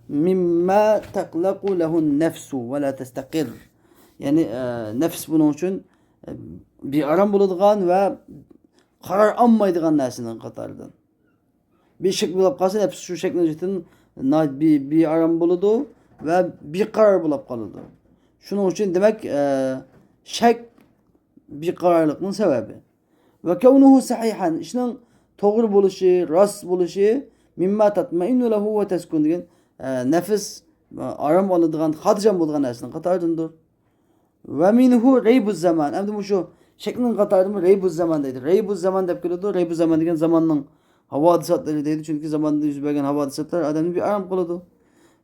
مىمما تەقلەقۇ لەھۇن نەفسۇ ۋە لا تەستەقىر. يەنى، ئە، نەپس بۇنىڭ ئۈچۈن، ئە، بىئارام بولىدىغان ۋە قارار ئالمايدىغان نەرسىنىڭ قاتارىدىن. بىر شەك بولۇپ قالسا، نەپس شۇ شەكنىڭ ئىچىدىن نا-، بى-، بىئارام بولىدۇ ۋە بىقارار بولۇپ قالىدۇ. شۇنىڭ ئۈچۈن، دېمەك، ئە، شەك بىقارارلىقنىڭ سەۋەبى. ۋە كەۋنۇھۇ سەھىھەن، ئىشنىڭ توغرا بولۇشى، راست بولۇشى، مىمما تەتمەئىننۇ لەھۇ ۋە تەسكۇن دېگەن، ئە، نەپس، ئە، ئارام ئالىدىغان، خاتىرجەم بولىدىغان نەرسىنىڭ قاتارىدىندۇر. ۋە مىنھۇ رەيبۇز زامان. ئەمدى مۇشۇ شەكنىڭ قاتارىدىمۇ رەيبۇز زامان دەيدۇ. رەيبۇز زامان دەپ كېلىدۇ. رەيبۇز زامان دېگەن زاماننىڭ ھاۋادىساتلىرى دەيدۇ. چۈنكى زاماندا يۈز بەرگەن ھاۋادىساتلار ئادەمنى بىئارام قىلىدۇ.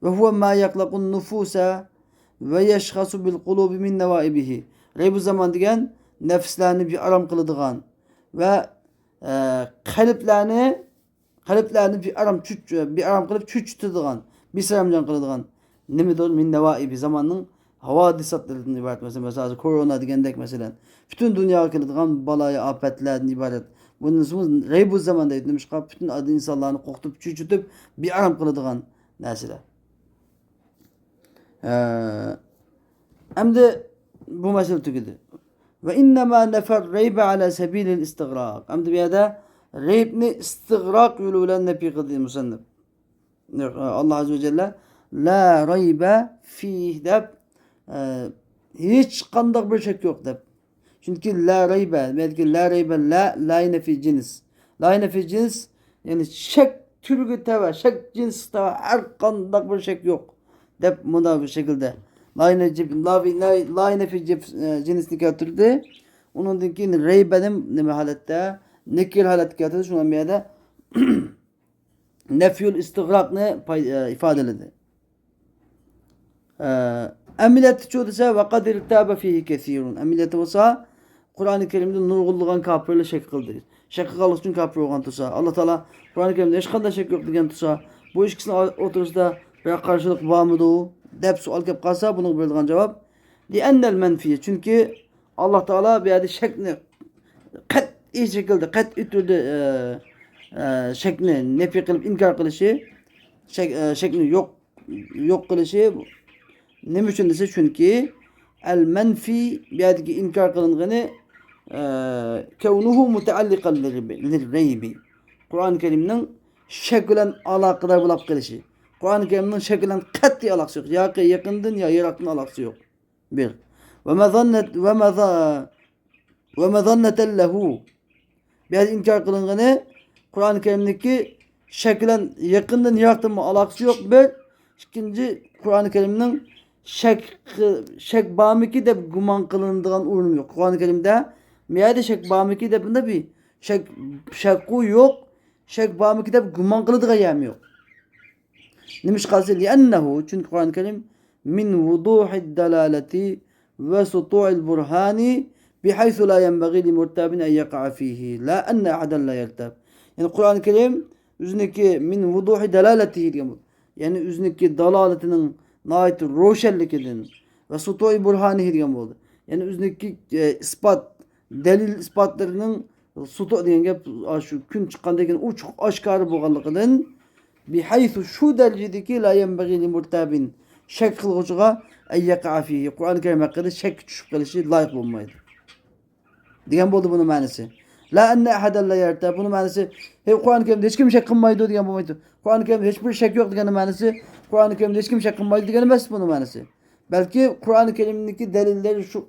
ۋە ھۇۋە ما يەقلەقۇن نۇفۇسە ۋە يەشخەسۇ بىل قۇلۇبى مىن نەۋائىبىھى. رەيبۇز زامان دېگەن نەپسلەرنى بىئارام قىلىدىغان ۋە، ئە، قەلبلەرنى قەلبلەرنى بىئارام چۈچ-، بىئارام قىلىپ چۆچۈتىدىغان، بىسەرەمجان قىلىدىغان نېمىدۇر؟ مىن نەۋائىبى، زاماننىڭ ھاۋادىساتلىرىدىن ئىبارەت. مەسىلەن، مەسىلەن، ھازىر كورونا دېگەندەك، مەسىلەن، پۈتۈن دۇنياغا كېلىدىغان بالايىئاپەتلەردىن ئىبارەت. بۇنى رەيبۇ زامان دەيدۇ. نېمىشقا؟ پۈتۈن ئادەم، ئىنسانلارنى قورقۇتۇپ، چۆچۈتۈپ، بىئارام قىلىدىغان نەرسىلەر. ئە، ئەمدى بۇ مەسىلە تۈگىدى. ۋە ئىننەما نەفەر رەيبە ئەلە سەبىلىل ئىستىغراق. ئەمدى بۇ يەردە رەيبنى ئىستىغراق يولى بىلەن نەپى قىلدى مۇسەننىپ. ئاللا ئەززە ۋە جەللە لا رەيبە فىھ دەپ، ئە، ھېچقانداق بىر شەك يوق دەپ. چۈنكى لا رەيبە، بۇ يەردىكى لا رەيبە، لا، لاي نەفى جىنس. لاي نەفى جىنس، يەنى شەك تۈرىگە تەۋە، شەك جىنسىغا تەۋە ھەر قانداق بىر شەك يوق دەپ مۇنداق بىر شەكىلدە لاي نەجىب-، لاي، لاي، لاي نەفى جىپ-، ئە، جىنسنى كەلتۈردى. ئۇنىڭدىن كېيىن رەيبەنى نېمە ھالەتتە؟ نەكىر ھالەتتە كەلتۈردى. شۇڭا بۇ يەردە نەفيۇل ئىستىغراقنى پاي-، ئە، ئىپادىلىدى. ئە، ئەمەلىيەتتىچۇ دېسە، ۋەقەد ئىرتابە فىھى كەسىرۇن. ئەمەلىيەتتە بولسا، قۇرئانى كەرىمدە نۇرغۇنلىغان كاپىرلار شەك قىلدى. شەك قىلغانلىقى ئۈچۈن كاپىر بولغان تۇرسا، ئاللا تائالا قۇرئانى كەرىمدە ھېچقانداق شەك يوق دېگەن تۇرسا، بۇ ئىككىسىنىڭ ئوتتۇرىسىدا بىر قارشىلىق بارمىدۇ دەپ سوئال كەپ قالسا، بۇنىڭغا بېرىدىغان جاۋاب، لأن المنفي، چۈنكى ئاللا تائالا بۇ يەردە شەكنى قەتئىي شەكىلدە، قەتئىي تۈردە، ئە، ئە، شەكنى نەپىي قىلىپ ئىنكار قىلىشى، شەك، ئە، شەكنى يوق، يوق قىلىشى نېمە ئۈچۈن دېسە، چۈنكى ئەل مەنفى بۇ يەردىكى ئىنكار قىلىنغىنى، ئە، كەۋنۇھۇ مۇتەئەللىقەن لىر-، لىررەيبى. قۇرئان كەرىمنىڭ شەك بىلەن ئالاقىدار بولۇپ قېلىشى. قۇرئان كەرىمنىڭ شەك بىلەن قەتئىي ئالاقىسى يوق. ياكى يېقىندىن يا يىراقتىن ئالاقىسى يوق. بىر. ۋە مەزەننەت-، ۋە مەزە-، ۋە مەزەننەتەن لەھۇ. بۇ يەردە ئىنكار قىلىنغىنى قۇرئان كەرىمدىكى شەك بىلەن يېقىندىن يىراقتىنمۇ ئالاقىسى يوق، بىر. ئىككىنچى، قۇرئان كەرىمنىڭ شەك، شەك بارمىكى دەپ گۇمان قىلىنىدىغان ئورنىمۇ يوق. قۇرئان كەرىمدە بۇ يەردە شەك بارمىكى دەپ بۇنداق بىر شەك، شەكقۇ يوق، شەك بارمىكى دەپ گۇمان قىلىدىغان يەرمۇ يوق. نېمىشقا دېسە، لأنه، چۈنكى قۇرئان كەرىم، من وضوح الدلالة وسطوع البرهان بحيث لا ينبغي لمرتاب أن يقع فيه، لا أن أحدا لا يرتاب. يەنى قۇرئان كەرىم ئۆزىنىڭكى من وضوح دلالته دېگەن بولدى. يەنى ئۆزىنىڭكى دالالىتىنىڭ ناھايىتى روشەنلىكىدىن ۋە سطوع برهانه دېگەن بولدى. يەنى ئۆزىنىڭكى، ئە، ئىسپات، دەلىل ئىسپاتلىرىنىڭ سۇتۇ دېگەن گەپ، شۇ كۈن چىققاندىن كېيىن ئوچۇق ئاشكارا بولغانلىقىدىن، بىھەيسۇ، شۇ دەرىجىدىكى، لا يەنبەغى لىمۇرتابىن، شەك قىلغۇچىغا، ئەن يەقەئە فىھى، قۇرئان كەرىم ھەققىدە شەككە چۈشۈپ قېلىشى لايىق بولمايدۇ دېگەن بولدى بۇنىڭ مەنىسى. لا ئەننە ئەھەدەن لا يەرتاب، بۇنىڭ مەنىسى، ھەي، قۇرئان كەرىمدە ھېچكىم شەك قىلمايدۇ دېگەن بولمايدۇ. قۇرئان كەرىمدە ھېچبىر شەك يوق دېگەننىڭ مەنىسى، قۇرئان كەرىمدە ھېچكىم شەك قىلمايدۇ دېگەن ئەمەس بۇنىڭ مەنىسى. بەلكى قۇرئان كەرىمدىكى دەلىللەر شۇ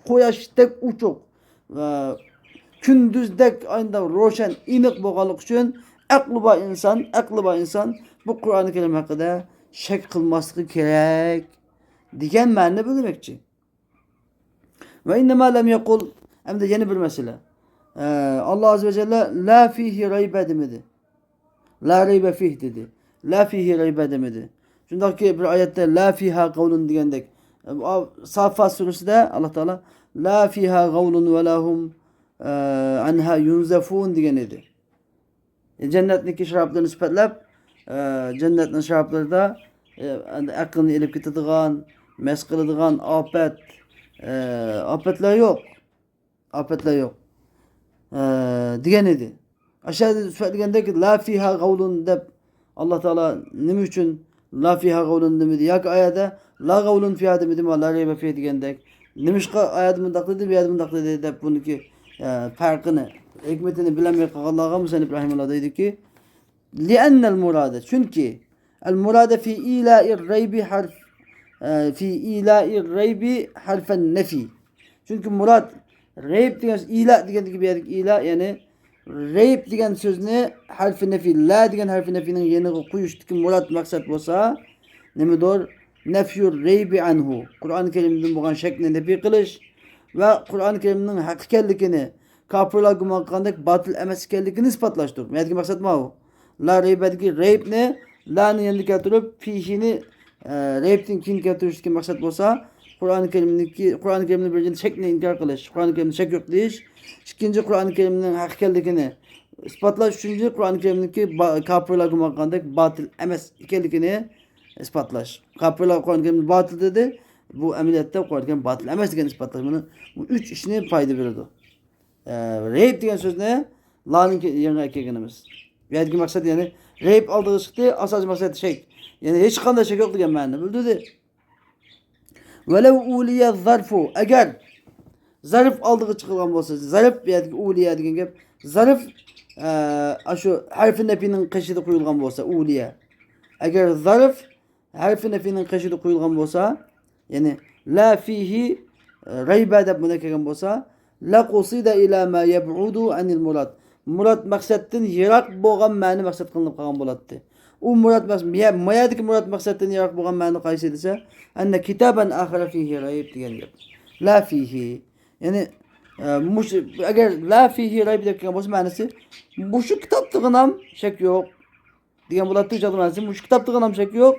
قۇياشتەك ئوچۇق، ئە، كۈندۈزدەك ئاينداق روشەن، ئېنىق بولغانلىقى ئۈچۈن ئەقلى بار ئىنسان، ئەقلى بار ئىنسان بۇ قۇرئان كەرىم ھەققىدە شەك قىلماسلىقى كېرەك دېگەن مەنىنى بىلدۈرمەكچى. ۋە ئىننەما لەم يەقۇل، ئەمدى يەنە بىر مەسىلە. ئە، ئاللا ئەززە ۋە جەللە لا فىھى رەيبە دېمىدى. لا رەيبە فىھ دېدى. لا فىھى رەيبە دېمىدى. شۇنداقكى بىر ئايەتتە لا فىھا قەۋلۇن دېگەندەك. ئە، سافات سۈرىسىدە ئاللا تائالا لا فىھا غەۋلۇن ۋە لا ھۇم، ئە، ئەنھا يۇنزەفۇن دېگەن ئىدى. جەننەتنىڭكى شارابلىرىنى سۈپەتلەپ، ئە، جەننەتنىڭ شارابلىرىدا، ئە، ئەقىلنى ئېلىپ كېتىدىغان، مەست قىلىدىغان ئاپەت، ئە، ئاپەتلەر يوق. ئاپەتلەر يوق، ئە، دېگەن ئىدى. ئاشۇ يەردە سۈپەتلىگەندەك، لا فىھا غەۋلۇن دەپ، ئاللا تائالا نېمە ئۈچۈن لا فىھا غەۋلۇن دېمىدى؟ ياكى ئايەتتە لا غەۋلۇن فىھا دېمىدىما، لا رەيبە فىھ دېگەندەك؟ نېمىشقا ئايەتتە مۇنداق دېدى، بۇ يەردە مۇنداق دېدى دەپ بۇنىڭكى، ئە، پەرقىنى، ھېكمىتىنى بىلەلمەي قالغانلارغا مۇسەننىپ رەھىمەھۇللا دەيدۇكى، لأن المراد، چۈنكى، المراد في إيلاء الريب حرف، ئە، في إيلاء الريب حرف النفي. چۈنكى مۇراد رەيب دېگەن، ئىلا دېگەندىكى بۇ يەردىكى ئىلا، يەنى رەيب دېگەن سۆزنى ھەرفى نەفى، لا دېگەن ھەرفى نەفىنىڭ يېنىغا قويۇشتىكى مۇراد مەقسەت بولسا نېمىدۇر؟ نەفيۇر رەيبى ئەنھۇ، قۇرئان كەرىمدىن بولغان شەكنى نەپىي قىلىش ۋە قۇرئان كەرىمنىڭ ھەق ئىكەنلىكىنى، كاپىرلار گۇمان قىلغاندەك باتىل ئەمەس ئىكەنلىكىنى ئىسپاتلاشتۇر. بۇ يەردىكى مەقسەت ماۋۇ. لا رەيبەدىكى رەيبنى، لانى يېنىدا كەلتۈرۈپ، فىھىنى، ئە، رەيبتىن كېيىن كەلتۈرۈشتىكى مەقسەت بولسا، قۇرئان كەرىمنىڭكى، قۇرئان كەرىمنى بىرىنچى شەكنى ئىنكار قىلىش، قۇرئان كەرىمدە شەك يوق دېيىش، ئىككىنچى، قۇرئان كەرىمنىڭ ھەق ئىكەنلىكىنى ئىسپاتلاش، ئۈچىنچى، قۇرئان كەرىمنىڭكى با-، كاپىرلار گۇمان قىلغاندەك باتىل ئەمەس ئىكەنلىكىنى ئىسپاتلاش. كاپىرلار قۇرئان كەرىمنى باتىل دېدى، بۇ ئەمەلىيەتتە قۇرئان كەرىم باتىل ئەمەس دېگەننى ئىسپاتلاش. مانا بۇ ئۈچ ئىشنى پايدا بېرىدۇ. ئە، رەيب دېگەن سۆزنى لانىڭ يېنىغا ئەكەلگىنىمىز. بۇ يەردىكى مەقسەت، يەنى رەيب ئالدىغا چىقتى، ئاساسىي مەقسەت شەك. يەنى ھېچقانداق شەك يوق دېگەن مەنىنى بىلدۈردى. ۋەلەۋ ئۇلىيە زەرفۇ، ئەگەر زەرف ئالدىغا چىقىلغان بولسا، زەرف، بۇ يەردىكى ئۇلىيە دېگەن گەپ، زەرف، ئە، ئاشۇ ھەرفى نەپىنىڭ قېشىدا قويۇلغان بولسا، ئۇلىيە. ئەگەر زەرف ھەرفى نەفىنىڭ قېشىدا قويۇلغان بولسا، يەنى لا فىھى رەيبە دەپ مۇندا كەلگەن بولسا، لە قۇسىدە ئىلە ما يەبئۇدۇ ئەنىل مۇراد. مۇراد مەقسەتتىن يىراق بولغان مەنە مەقسەت قىلىنىپ قالغان بولاتتى. ئۇ مۇراد مەقسەت، مە-، ما يەردىكى مۇراد مەقسەتتىن يىراق بولغان مەنە قايسى دېسە، ئەننە كىتابەن ئاخىرە فىھى رەيب دېگەن گەپ. لا فىھى. يەنى، ئە، مۇشۇ، ئەگەر لا فىھى رەيب دەپ كەلگەن بولسا مەنىسى، مۇشۇ كىتابتىغىنام شەك يوق دېگەن بولاتتى، ئۇ چاغدا مەنىسى مۇشۇ كىتابتىغىنام شەك يوق،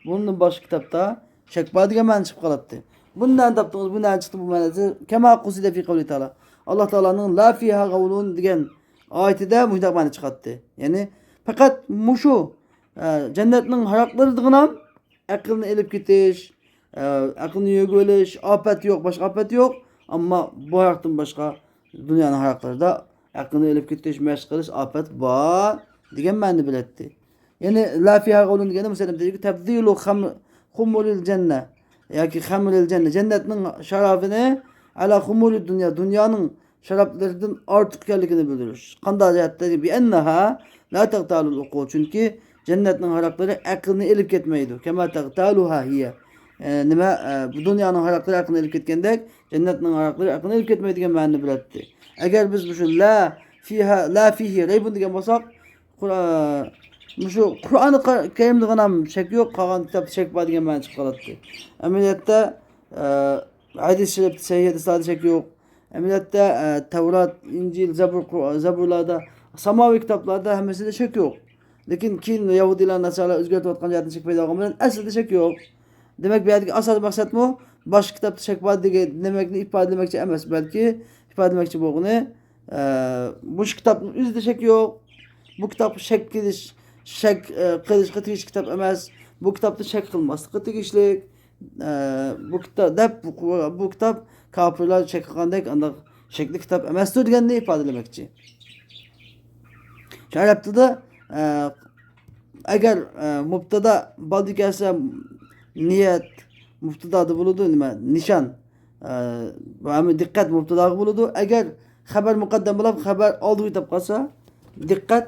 بۇندىن باشقا كىتابتا شەك بار دېگەن مەنە چىقىپ قالاتتى. بۇنى نەدىن تاپتىڭىز، بۇ نەدىن چىقتى بۇ مەنىسى؟ كەما قۇسىدە فى قەۋلى تەئالا. ئاللا تائالانىڭ لا فىھا غەۋلۇن دېگەن ئايىتىدە مۇشۇنداق مەنە چىقاتتى. يەنى پەقەت مۇشۇ، ئە، جەننەتنىڭ ھاراقلىرىدىغىنام ئەقىلنى ئېلىپ كېتىش، ئە، ئەقىلنى يۆگىۋېلىش، ئاپەت يوق، باشقا ئاپەت يوق. ئەمما بۇ ھاراقتىن باشقا دۇنيانىڭ ھاراقلىرىدا ئەقىلنى ئېلىپ كېتىش، مەست قىلىش ئاپەت بار دېگەن مەنىنى بىلەتتى. يەنى لا فىھا غۇلۇن دېگەندە مۇسەللىم دەيدۇ، تەپزىلۇ خەم-، خۇمۇرىل جەننە ياكى خەمرىل جەننە، جەننەتنىڭ شارابىنى ئەلا خۇمۇرىد دۇنيا، دۇنيانىڭ شارابلىرىدىن ئارتۇق ئىكەنلىكىنى بىلدۈرۈش. قانداق جەھەتتە؟ بىئەننەھا لا تەغتالۇل ئۇقۇل. چۈنكى جەننەتنىڭ ھاراقلىرى ئەقىلنى ئېلىپ كەتمەيدۇ. كەما تەغتالۇھا ھىيە. ئە، نېمە، ئە، بۇ دۇنيانىڭ ھاراقلىرى ئەقىلنى ئېلىپ كەتكەندەك، جەننەتنىڭ ھاراقلىرى ئەقىلنى ئېلىپ كەتمەيدۇ دېگەن مەنىنى بىلەتتى. ئەگەر بىز مۇشۇ لا فىھا، لا فىھى رەيبۇن دېگەن بولساق، قۇر-، ئە، مۇشۇ قۇرئانى قە-، كەرىمدىغىنام شەك يوق، قالغان كىتابتا شەك بار دېگەن مەنە چىقىپ قالاتتى. ئەمەلىيەتتە، ئە، ھەدىس شەرىپتە، سەھىھ ھەدىسلەردە شەك يوق. ئەمەلىيەتتە، ئە، تەۋرات، ئىنجىل، زەبۇر، قۇر-، زەبۇرلاردا، ساماۋىي كىتابلاردا ھەممىسىدە شەك يوق. لېكىن كېيىن يەھۇدىيلار، ناسارىلار ئۆزگەرتىۋاتقان جەھەتتىن شەك پەيدا بولغان بىلەن ئەسلىدە شەك يوق. دېمەك، بۇ يەردىكى ئاساسىي مەقسەتمۇ باشقا كىتابتا شەك بار دېگەن، دېمەكنى ئىپادىلىمەكچى ئەمەس، بەلكى ئىپادىلىمەكچى بولغىنى، ئە، مۇشۇ كىتابنىڭ ئۆزىدە شەك يوق. بۇ كىتاب شەك قىلىش، شەك، ئە، قىلىشقا تېگىشلىك كىتاب ئەمەس. بۇ كىتابتا شەك قىلماسلىققا تېگىشلىك. ئە، بۇ كىتاب دەپ، بۇ، بۇ كىتاب كاپىرلار شەك قىلغاندەك ئانداق شەكلىك كىتاب ئەمەستۇر دېگەننى ئىپادىلىمەكچى. شۇ ئەرەب تىلىدا، ئە، ئەگەر، ئە، مۇبتادا بالدى كەلسە، نىيەت مۇبتادادا بولىدۇ، نېمە، نىشان، ئە، ھەم دىققەت مۇبتاداغا بولىدۇ. ئەگەر خەبەر مۇقەددەم بولۇپ، خەبەر ئالدىغا كېتىپ قالسا، دىققەت،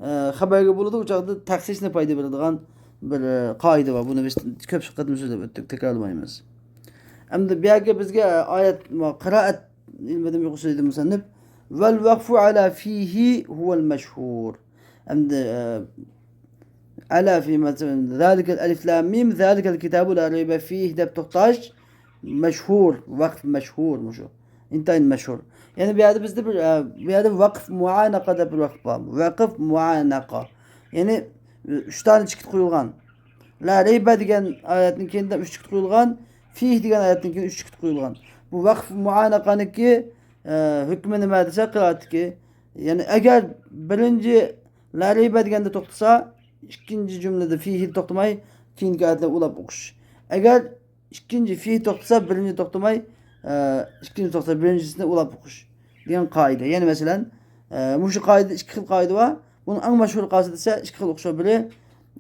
ئە، خەبەرگە بولىدۇ. ئۇ چاغدا تەخسىسنى پايدا بېرىدىغان بىر، ئە، قائىدە بار. بۇنى بىز كۆپ قېتىم سۆزلەپ ئۆتتۇق، تەكرارلىمايمىز. ئەمدى بۇ يەرگە بىزگە، ئە، ئايەت، قىرائەت ئىلمىدىن يۇقىرى سۆزلىدى مۇسەننىپ. ۋەل ۋەقفۇ ئەلا فىھى ھۇۋەل مەشھۇر. ئەمدى، ئە، ئەلا فى مەسىلەن، زالىكەل ئەلىف لام مىم، زالىكەل كىتابۇ لا رەيبە فىھ دەپ توختاش مەشھۇر، ۋەقف مەشھۇر مۇشۇ. ئىنتايىن مەشھۇر. يەنى بۇ يەردە بىزدە بىر، ئە، بۇ يەردە ۋەقف مۇئانەقە دەپ بىر ۋەقف بار. ۋەقف مۇئانەقە. يەنى، ئە، ئۈچ دانە چېكىت قويۇلغان. لا رەيبە دېگەن ئايەتنىڭ كېيىندە ئۈچ چېكىت قويۇلغان. فىھ دېگەن ئايەتنىڭ كېيىندە ئۈچ چېكىت قويۇلغان. بۇ ۋەقف مۇئانەقەنىڭكى، ئە، ھۆكمى نېمە دېسە، قىرائەتتىكى. يەنى ئەگەر بىرىنچى لا رەيبە دېگەندە توختىسا، ئىككىنچى جۈملىدە فىھىدە توختىماي، كېيىنكى ئايەتلەرنى ئۇلاپ ئوقۇش. ئەگەر ئىككىنچى فىھ توختىسا، بىرىنچى توختىماي، ئە، ئىككىنچى توختىسا، بىرىنچىسىنى ئۇلاپ ئوقۇش دېگەن قائىدە. يەنى مەسىلەن، ئە، مۇشۇ قائىدىدە ئىككى خىل قائىدە بار. بۇنىڭ ئەڭ مەشھۇر قايسى دېسە، ئىككى خىل ئوقۇش بار. بىرى،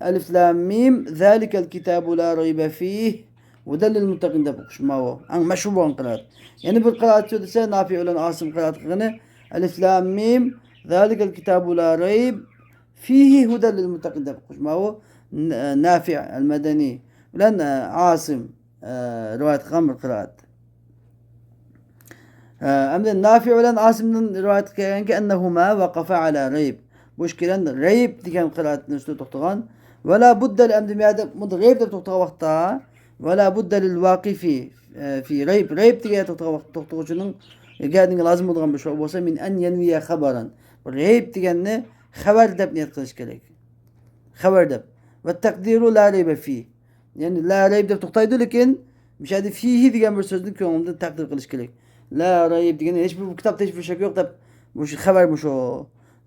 ئەلىف لام مىم، زالىكەل كىتابۇ لا رەيبە فىھ، ھۇدەل لىل مۇتتەقىن دەپ ئوقۇش. ماۋۇ ئەڭ مەشھۇر بولغان قىرائەت. يەنە بىر قىرائەت شۇ دېسە، نافىئ بىلەن ئاسىم قىرائەت قىلغىنى، ئەلىف لام مىم، زالىكەل كىتابۇ لا رەيب فىھ ھۇدەل لىل مۇتتەقىن دەپ ئوقۇش. ماۋۇ ن-، نافىئ ئەلمەدەنى بىلەن، ئە، ئاسىم، ئە، رىۋايەت قىلغان بىر قىرائەت. ئە، ئەمدى نافىئ بىلەن ئاسىمدىن رىۋايەت قىلغانكى، ئەننەھۇما ۋەقەفا ئەلا رەيب. بۇ ئىككىلەن رەيب دېگەن قىرائەتنىڭ ئۈستىدە توختىغان. ۋەلا بۇددە، ئەمدى بۇ يەردە بۇ رەيب دەپ توختىغان ۋاقىتتا، ۋەلا بۇددە لىل ۋاقىفى، ئە، فى رەيب، رەيب دېگەن يەردە توختىغان ۋاقىت، توختىغۇچىنىڭ گەدىنگە لازىم بولىدىغان بىر شەرت بولسا، مىن ئەن يەنۋىيە خەبەرەن. بۇ رەيب دېگەننى خەۋەر دەپ نىيەت قىلىش كېرەك. خەۋەر دەپ. ۋە تەقدىرۇ لا رەيبە فى. يەنى لا رەيب دەپ توختايدۇ، لېكىن مۇشۇ يەردە فىھى دېگەن بىر سۆزنى كۆڭلىدىن تەقدىر قىلىش كېرەك. لا رەيب دېگەن ھېچ بىر، بۇ كىتابتا ھېچ بىر شەك يوق دەپ، مۇشۇ خەۋەر مۇشۇ.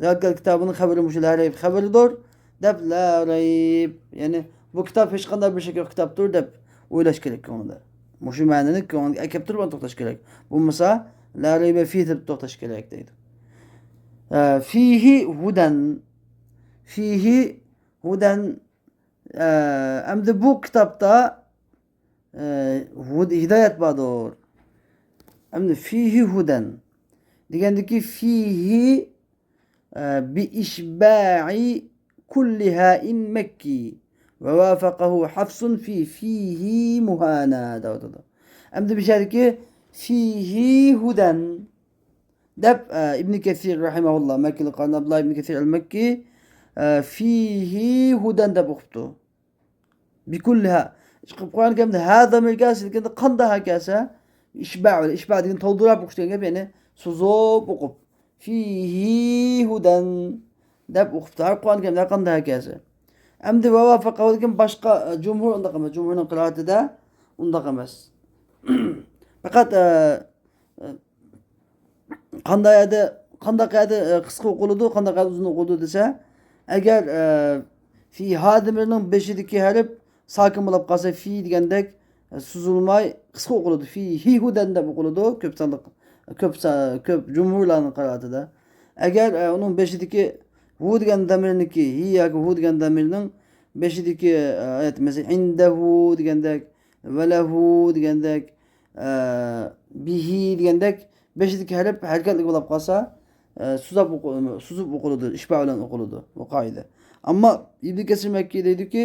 زالىكەل كىتابۇنىڭ خەۋىرى مۇشۇ لا رەيب خەۋىرىدۇر دەپ، لا رەيب، يەنى بۇ كىتاب ھېچقانداق بىر شەك يوق كىتابتۇر دەپ ئويلاش كېرەك كۆڭلىدە. مۇشۇ مەنىنى كۆڭلىگە ئەكەپ تۇرۇپ توختاش كېرەك. بولمىسا لا رەيبە فىھ دەپ توختاش كېرەك دەيدۇ. ئە، فىھى ھۇدەن. فىھى ھۇدەن. ئە، ئەمدى بۇ كىتابتا، ئە، ھۇد-، ھىدايەت باردۇر. ئەمدى فىھى ھۇدەن دېگەندىكى فىھى، ئە، بىئىشبائى كۇللى ھائىن مەككى ۋە ۋافەقەھۇ حەفسۇن فى فىھى مۇھانە دەۋاتىدۇ. ئەمدى بۇ يەردىكى فىھى ھۇدەن دەپ، ئە، ئىبنى كەسىر رەھىمەھۇللا، مەككىلىك قارىنى ئابدۇللا ئىبنى كەسىر ئەل مەككى، ئە، فىھى ھۇدەن دەپ ئوقۇپتۇ. بىكۇللىھا. قۇرئان كەرىمدە ھا زامىرى كەلسە، لېكىن قانداق ھا كەلسە، ئىشبا، ئىشبا دېگەن تولدۇراپ ئوقۇش دېگەن گەپ، يەنى سوزۇپ ئوقۇپ. فىھى ھۇدەن دەپ ئوقۇپتۇ. ھەر قۇرئان كەرىمدە قانداق ھا كەلسە. ئەمدى ۋە ۋافەقەھۇ، لېكىن باشقا، ئە، جۇمھۇر ئۇنداق ئەمەس. جۇمھۇرنىڭ قىرائىتىدە ئۇنداق ئەمەس. پەقەت، ئە، ئە، قانداق يەردە، قانداق يەردە، ئە، قىسقا ئوقۇلىدۇ، قانداق يەردە ئۇزۇن ئوقۇلىدۇ دېسە، ئەگەر، ئە، فى ھا زامىرىنىڭ بېشىدىكى ھەرپ ساكىن بولاپ قالسا، في دېگەندەك، ئە، سوزۇلماي قىسقا ئوقۇلىدۇ. فىيھى ھۇدەن دەپ ئوقۇلىدۇ. كۆپ سانلىق، كۆپ سا-، كۆپ جۇمھۇرلارنىڭ قىرائىتىدە. ئەگەر، ئە، ئۇنىڭ بېشىدىكى ھۇ دېگەن زامىرنىڭكى، ھى ياكى ھۇ دېگەن زامىرنىڭ بېشىدىكى، ئە، ئايەت، مەسىلەن، ئىندەھۇ دېگەندەك، ۋەلەھۇ دېگەندەك، ئە، بىھى دېگەندەك بېشىدىكى ھەرپ ھەرىكەتلىك بولۇپ قالسا، ئە، سوزۇپ ئوقۇ-، سوزۇپ ئوقۇلىدۇ، ئىشبا بىلەن ئوقۇلىدۇ بۇ قائىدە. ئەمما ئىبن كەسىر مەككى دەيدۇكى،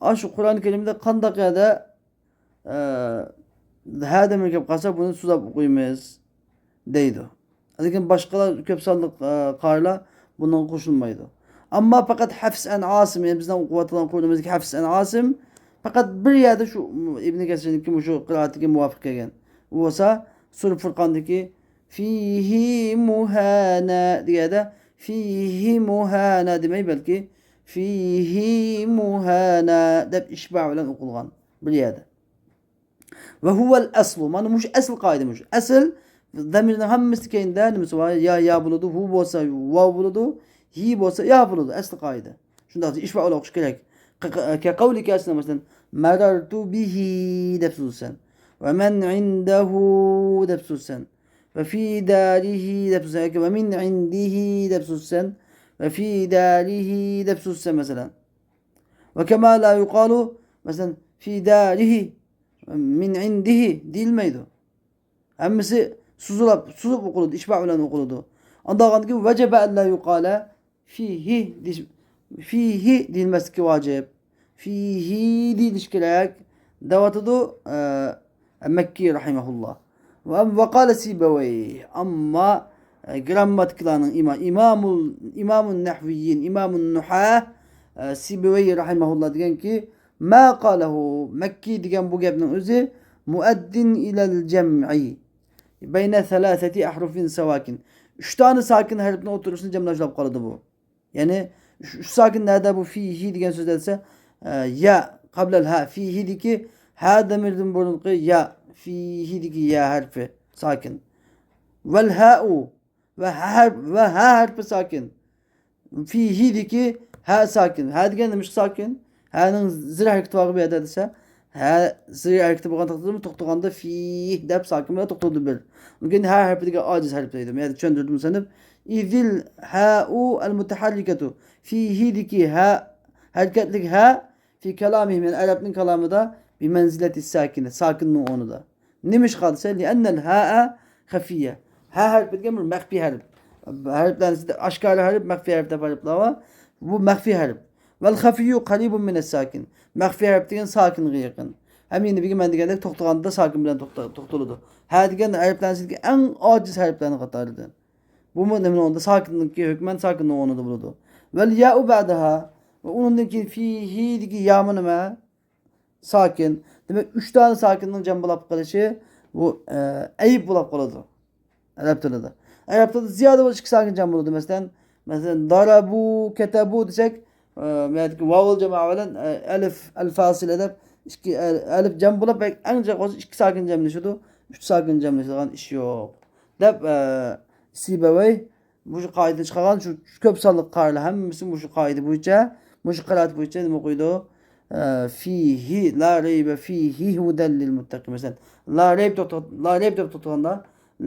ئاشۇ قۇرئان كەرىمدە قانداق يەردە، ئە، ھە دەمىرى كەپ قالسا، بۇنى سوزاپ ئوقۇيمىز دەيدۇ. لېكىن باشقىلار، كۆپ سانلىق، ئە، قارىلار بۇنىڭغا قوشۇلمايدۇ. ئەمما پەقەت ھەفس ئەن ئاسىم، يەنى بىزنىڭ ئوقۇۋاتقان قۇرئىنىمىزدىكى ھەفس ئەن ئاسىم پەقەت بىر يەردە شۇ ئىبن كەسىرنىڭكى مۇشۇ قىرائىتىگە مۇۋاپىق كەلگەن. ئۇ بولسا سۈرە فۇرقاندىكى فىيھى مۇھانە دېگەندە فىيھى مۇھانە دېمەي، بەلكى فىيھى مۇھانە دەپ ئىشبا بىلەن ئوقۇلغان بىر يەردە. ۋە ھۇۋەل ئەسلۇ. مانا مۇشۇ ئەسىل قائىدە مۇشۇ. ئەسىل زامىرنىڭ ھەممىسى كەينىدە نېمىسى بار؟ يا، يا بولىدۇ، ھۇ بولسا ۋاۋ بولىدۇ، ھى بولسا يا بولىدۇ. ئەسلى قائىدە. شۇنداق ئىشبا بىلەن ئوقۇش كېرەك. ق-، ق-، كە قەۋلىكە، مەسىلەن، مەرەرتۇ بىھى دەپ سۆزلىسەن. ۋە مەن ئىندەھۇ دەپ سۆزلىسەن. ۋە فى دارىھى دەپ سۆزلىسەن. ياكى ۋە مىن ئىندىھى دەپ سۆزلىسەن. ۋە فى دارىھى دەپ سۆزلىسەن، مەسىلەن. ۋە كەما لا يۇقالۇ، مەسىلەن، فى دارىھى، مىن ئىندىھى دېيىلمەيدۇ. ھەممىسى سوزۇلۇپ، سوزۇپ ئوقۇلىدۇ، ئىشبا بىلەن ئوقۇلىدۇ. ئانداق بولغاندىكىن ۋەجەبە ئەن لا يۇقالە فىھى دېيىش-، فىھى دېيىلمەسلىكى ۋاجىپ. فىھى دېيىلىشى كېرەك دەۋاتىدۇ، ئە، مەككى رەھىمەھۇللا. ۋە، ۋە قالە سىبەۋەي. ئەمما، ئە، گرامماتىكلارنىڭ ئىما-، ئىمامۇل، ئىمامۇن نەھۋىيين، ئىمامۇن نۇھا، ئە، سىبەۋەي رەھىمەھۇللا دېگەنكى، ما قالەھۇ، مەككى دېگەن بۇ گەپنىڭ ئۆزى مۇئەددىن ئىلەل جەمئى بەينە سەلاسەتى ئەھرۇفىن ساكىن. ئۈچ دانە ساكىن ھەرپنىڭ ئوتتۇرىسىنى جەملەش بولۇپ قالىدۇ بۇ. يەنى ئۈچ، ئۈچ ساكىن نەدە بۇ فىھى دېگەن سۆزدە دېسە، ئە، يا قەبلەل ھە، فىھىدىكى ھە دەمىردىن بۇرۇنقى يا، فىھىدىكى يا ھەرپى ساكىن. ۋەل ھەئۇ، ۋە ھە ھەرپ-، ۋە ھە ھەرپى ساكىن. فىھىدىكى ھە ساكىن. ھە دېگەن نېمىشقا ساكىن؟ ھەنىڭ زىر ھەرىكىتى بارغۇ بۇ يەردە دېسە، ھە زىر ھەرىكىتى بولغان تەقدىردىمۇ توختىغاندا فىھ دەپ ساكىن بىلەن توختىدى بىر. لېكىن ھە ھەرپى دېگەن ئاجىز ھەرپ دەيدۇ. بۇ يەردە چۈشەندۈردى مۇسەننىپ. ئىزىل ھەئۇ ئەل مۇتەھەررىكەتۇ. فىھىدىكى ھە، ھەرىكەتلىك ھە، فى كالامىھىم، يەنى ئەرەبنىڭ كالامىدا، بىمەنزىلەتى ساكىنە، ساكىننىڭ ئورنىدا. نېمىشقا دېسە، لىئەننەل ھەئە خەفىيە. ھە ھەرپى دېگەن بىر مەخپىي ھەرپ. ھەرپلەرنىڭ ئىچىدە ئاشكارا ھەرپ، مەخپىي ھەرپ دەپ ھەرپلەر بار. بۇ مەخپىي ھەرپ. ۋەل خەفىيۇ قەرىبۇن مىنەس ساكىن. مەخپىي ھەرپ دېگەن ساكىنغا يېقىن. ھەم يەنە بىر مەن دېگەندەك توختىغاندا ساكىن بىلەن توختا-، توختىلىدۇ. ھە دېگەن ھەرپلەرنىڭ ئىچىدىكى ئەڭ ئاجىز ھەرپلەرنىڭ قاتارىدىن. بۇمۇ نېمىنىڭ ئورنىدا؟ ساكىننىڭكى ھۆكمەن ساكىننىڭ ئورنىدا بولىدۇ. ۋەل يائۇ بەئدەھا. ۋە ئۇنىڭدىن كېيىن فىھى دېگەن يامۇ نېمە؟ ساكىن. دېمەك، ئۈچ دانە ساكىننىڭ جەم بولاپ قېلىشى بۇ، ئە، ئەيىب بولاپ قالىدۇ. ئەرەب تىلىدا. ئەرەب تىلىدا زىيادە بولسا ئىككى ساكىن جەم بولىدۇ. مەسىلەن، مەسىلەن، دارابۇ، كەتەبۇ دېسەك، ئە، بۇ يەردىكى ۋاۋۇل جامائە بىلەن، ئە، ئەلىف، ئەل فاسىلە دەپ ئىككى، ئە، ئەلىپ جەم بولۇپ، بەك ئەڭ جىق بولسا ئىككى ساكىن جەملىشىدۇ. ئۈچ ساكىن جەملىشىدىغان ئىش يوق. دەپ، ئە، سىبەۋەي مۇشۇ قائىدىنى چىقارغان، شۇ كۆپ سانلىق قارىلار ھەممىسى مۇشۇ قائىدە بويىچە، مۇشۇ قىرائەت بويىچە نېمە ئوقۇيدۇ؟ ئە، فىھى، لا رەيبە فىھى ھۇدەل لىل مۇتتەقىن. مەسىلەن، لا رەيب توختىغان، لا رەيب دەپ توختىغاندا،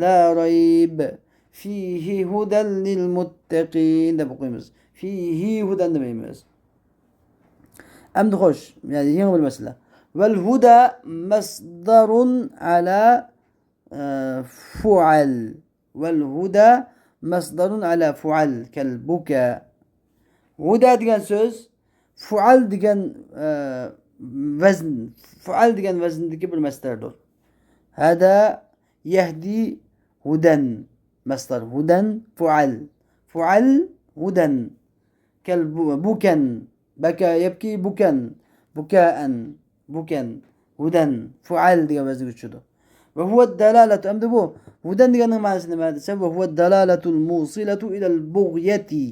لا رەيب فىھى ھۇدەل لىل مۇتتەقىن دەپ ئوقۇيمىز. فىھى ھۇدەن دېمەيمىز. ئەمدى خوش، يەنى يېڭى بىر مەسىلە. ۋەل ھۇدە مەسدەرۇن ئەلا، ئە، فۇئەل. ۋەل ھۇدە مەسدەرۇن ئەلا فۇئەل كەل بۇكە. ھۇدە دېگەن سۆز فۇئەل دېگەن، ئە، ۋەزن، فۇئەل دېگەن ۋەزندىكى بىر مەسدەردۇر. ھەدە يەھدى ھۇدەن. مەسدەر ھۇدەن فۇئەل. فۇئەل ھۇدەن. كەل بۇ-، بۇكەن. بەكە يەبكى بۇكەن. بۇكائەن. بۇكەن. ھۇدەن. فۇئەل دېگەن ۋەزنگە چۈشىدۇ. ۋە ھۇۋە دالالەتۇ. ئەمدى بۇ ھۇدەن دېگەننىڭ مەنىسى نېمە دېسە، ۋە ھۇۋە دالالەتۇل مۇسىلەتۇ ئىلەل بۇغيەتى.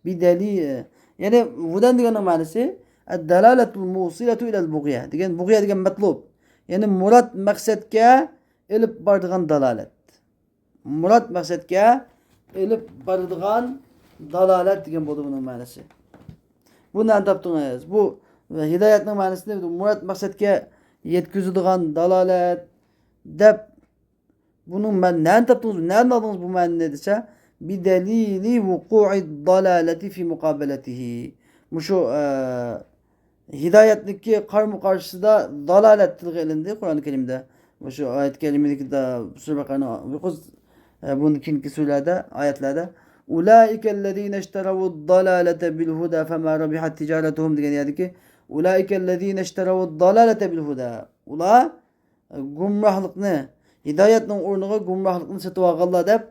بىدەلىل. يەنى ھۇدەن دېگەننىڭ مەنىسى، ئەددالالەتۇل مۇسىلەتۇ ئىلەل بۇغيە. دېگەن بۇغيە دېگەن مەتلۇب. يەنى مۇراد مەقسەتكە ئېلىپ بارىدىغان دالالەت. مۇراد مەقسەتكە ئېلىپ بارىدىغان دالالەت دېگەن بولدى بۇنىڭ مەنىسى. بۇ نەدىن تاپتىڭىز؟ بۇ ۋە ھىدايەتنىڭ مەنىسىنى مۇراد مەقسەتكە يەتكۈزىدىغان دالالەت دەپ، بۇنىڭ مەن-، نەدىن تاپتىڭىز، نەدىن ئالدىڭىز بۇ مەنىنى دېسە، بىدەلىلى ۋۇقۇئىد دالالەتى فى مۇقابەلەتىھى. مۇشۇ، ئە، ھىدايەتنىڭكى قارمۇ قارشىسىدا دالالەت تىلغا ئېلىندى قۇرئان كەرىمدە. مۇشۇ ئايەت كەرىمىدىكى دا-، سۈرە بەقەرەنىڭ يۇقىرى، ئە، بۇندىن كېيىنكى سۈرىلەردە، ئايەتلەردە، ئۇلائىكەللەزىنە ئىشتەرەۋۇد دالالەتە بىل ھۇدا فەما رەبىھەت تىجارەتۇھۇم دېگەن يەردىكى، ئۇلائىكەللەزىنە ئىشتەرەۋۇد دالالەتە بىل ھۇدا. ئۇلار گۇمراھلىقنى، ھىدايەتنىڭ ئورنىغا گۇمراھلىقنى سېتىۋالغانلار دەپ،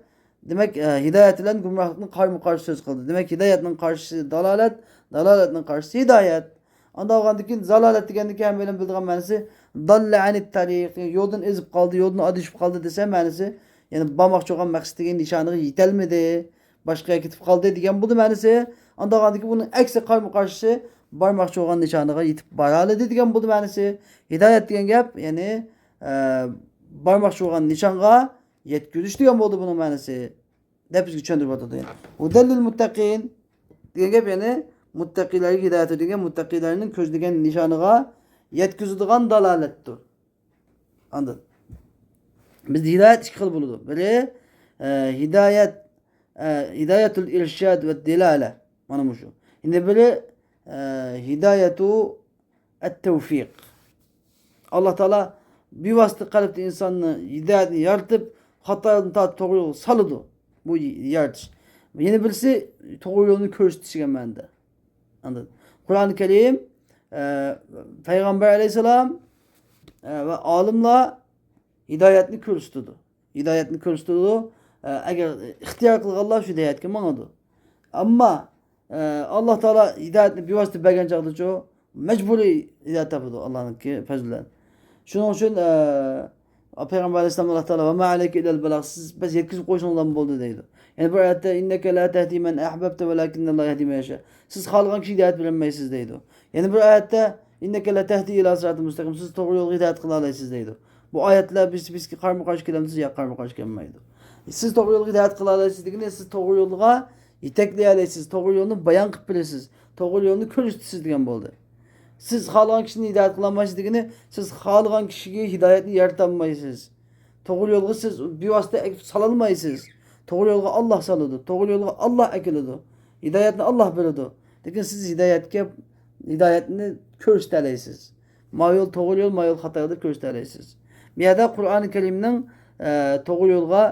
دېمەك، ئە، ھىدايەت بىلەن گۇمراھلىقنى قارمۇ قارشى سۆز قىلدى. دېمەك، ھىدايەتنىڭ قارشىسى دالالەت، دالالەتنىڭ قارشىسى ھىدايەت. ئانداق بولغاندىن كېيىن، زالالەت دېگەندىكى ھەممەيلەن بىلىدىغان مەنىسى، داللە ئەنىت تەرىق، يولدىن ئېزىپ قالدى، يولدىن ئادىشىپ قالدى دېسە مەنىسى، يەنى بارماقچى بولغان مەقسىتىگە، نىشانىغا يېتەلمىدى، باشقا يەرگە كېتىپ قالدى دېگەن بولدى مەنىسى. ئانداق بولغاندىن كېيىن، بۇنىڭ ئەكسى، قارمۇ قارشىسى، بارماقچى بولغان نىشانىغا يېتىپ بارالىدى دېگەن بولدى مەنىسى. ھىدايەت دېگەن گەپ، يەنى، ئە، بارماقچى بولغان نىشانغا يەتكۈزۈش دېگەن بولدى بۇنىڭ مەنىسى، دەپ بىزگە چۈشەندۈرۈپ ئاتىدۇ. ھۇدەللىل مۇتتەقىن دېگەن گەپ، يەنى مۇتتەقىلەرگە ھىدايەت دېگەن، مۇتتەقىلەرنىڭ كۆزلىگەن نىشانىغا يەتكۈزىدىغان دالالەتتۇر. ئاندىن بىزدە ھىدايەت ئىككى خىل بولىدۇ. بىرى، ئە، ھىدايەت، ئە، ھىدايەتۇل ئىرشاد ۋە دىلالە. مانا مۇشۇ. يەنە بىرى، ئە، ھىدايەتۇ ئەت-تەۋفىق. ئاللا تائالا بىۋاسىتە قەلبتە ئىنساننى ھىدايەتنى يارىتىپ، خاتا يولدىن تارتىپ توغرا يولغا سالىدۇ. بۇ يارىتىش. يەنە بىرسى توغرا يولنى كۆرسىتىش دېگەن مەنىدە. ئاندىن قۇرئان كەرىم، ئە، پەيغەمبەر ئەلەيھىسسالام، ئە، ۋە ئالىملار ھىدايەتنى كۆرسىتىدۇ. ھىدايەتنى كۆرسىتىدۇ. ئە، ئەگەر ئىختىيار قىلغانلار شۇ ھىدايەتكە ماڭىدۇ. ئەمما، ئە، ئاللا تائالا ھىدايەتنى بىۋاسىتە بەرگەن چاغدىچۇ، مەجبۇرىي ھىدايەت تاپىدۇ ئاللانىڭكى پەزلى بىلەن. شۇنىڭ ئۈچۈن، ئە، پەيغەمبەر ئەلەيھىسسالام ئاللا تائالا، ۋە ما ئەلەيكە ئىللەل بەلاغ، سىز بەس يەتكۈزۈپ قويۇشىڭىز بىلەن بولدى دەيدۇ. يەنە بىر ئايەتتە، ئىننەكە لا تەھدى مەن ئەھبەبتە ۋەلاكىننەللاھە يەھدى مەن يەشا. سىز خالىغان كىشىگە ھىدايەت بېرەلمەيسىز دەيدۇ. يەنە بىر ئايەتتە، ئىننەكە لا تەھدى ئىلا سىراتىن مۇستەقىم، سىز توغرا يولغا ھىدايەت قىلالايسىز دەيدۇ. بۇ ئايەتلەر بىرسى بىرسىگە قارمۇ قارشى كېلەمدۇ؟ ياق، قارمۇ قارشى كەلمەيدۇ. سىز توغرا يولغا ھىدايەت قىلالايسىز دېگىنى، سىز توغرا يولغا يېتەكلىيەلەيسىز، توغرا يولنى بايان قىلىپ بېرىسىز، توغرا يولنى كۆرسىتىسىز دېگەن بولدى. سىز خالىغان كىشىنى ھىدايەت قىلالمايسىز دېگىنى، سىز خالىغان كىشىگە ھىدايەتنى يارىتالمايسىز. توغرا يولغا سىز بىۋاسىتە ئەكىپ سالالمايسىز. توغرا يولغا ئاللا سالىدۇ، توغرا يولغا ئاللا ئەكېلىدۇ. ھىدايەتنى ئاللا بېرىدۇ. لېكىن سىز ھىدايەتكە، ھىدايەتنى كۆرسىتەلەيسىز. ما يول توغرا يول، ما يول خاتا يول دەپ كۆرسىتەلەيسىز. بۇ يەردە قۇرئانى كەرىمنىڭ، ئە، توغرا يولغا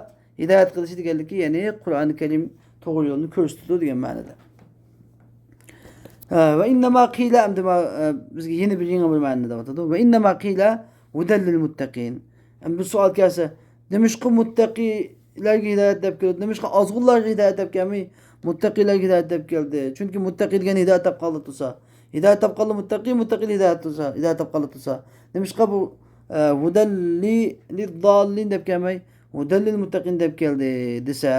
ھىدايەت قىلىشى دېگەنلىكى، يەنى قۇرئانى كەرىم توغرا يولنى كۆرسىتىدۇ دېگەن مەنىدە. ئە، ۋە ئىننەما قىلە، ئەمدى ما-، ئە، بىزگە يەنە بىر يېڭى بىر مەنىنى دەۋاتىدۇ. ۋە ئىننەما قىلە ھۇدەللىل مۇتتەقىن. ئەمدى بىر سوئال كەلسە، نېمىشقا مۇتتەقىلەرگە ھىدايەت دەپ كەلدى؟ نېمىشقا ئازغۇنلارغا ھىدايەت دەپ كەلمەي، مۇتتەقىلەرگە ھىدايەت دەپ كەلدى؟ چۈنكى مۇتتەقى دېگەن ھىدايەت تاپقانلار تۇرسا، ھىدايەت تاپقانلار مۇتتەقى، مۇتتەقى ھىدايەت تۇرسا، ھىدايەت تاپقانلار تۇرسا. نېمىشقا بۇ، ئە، ھۇدەللى لىداللىن دەپ كەلمەي، ھۇدەللىل مۇتتەقىن دەپ كەلدى دېسە،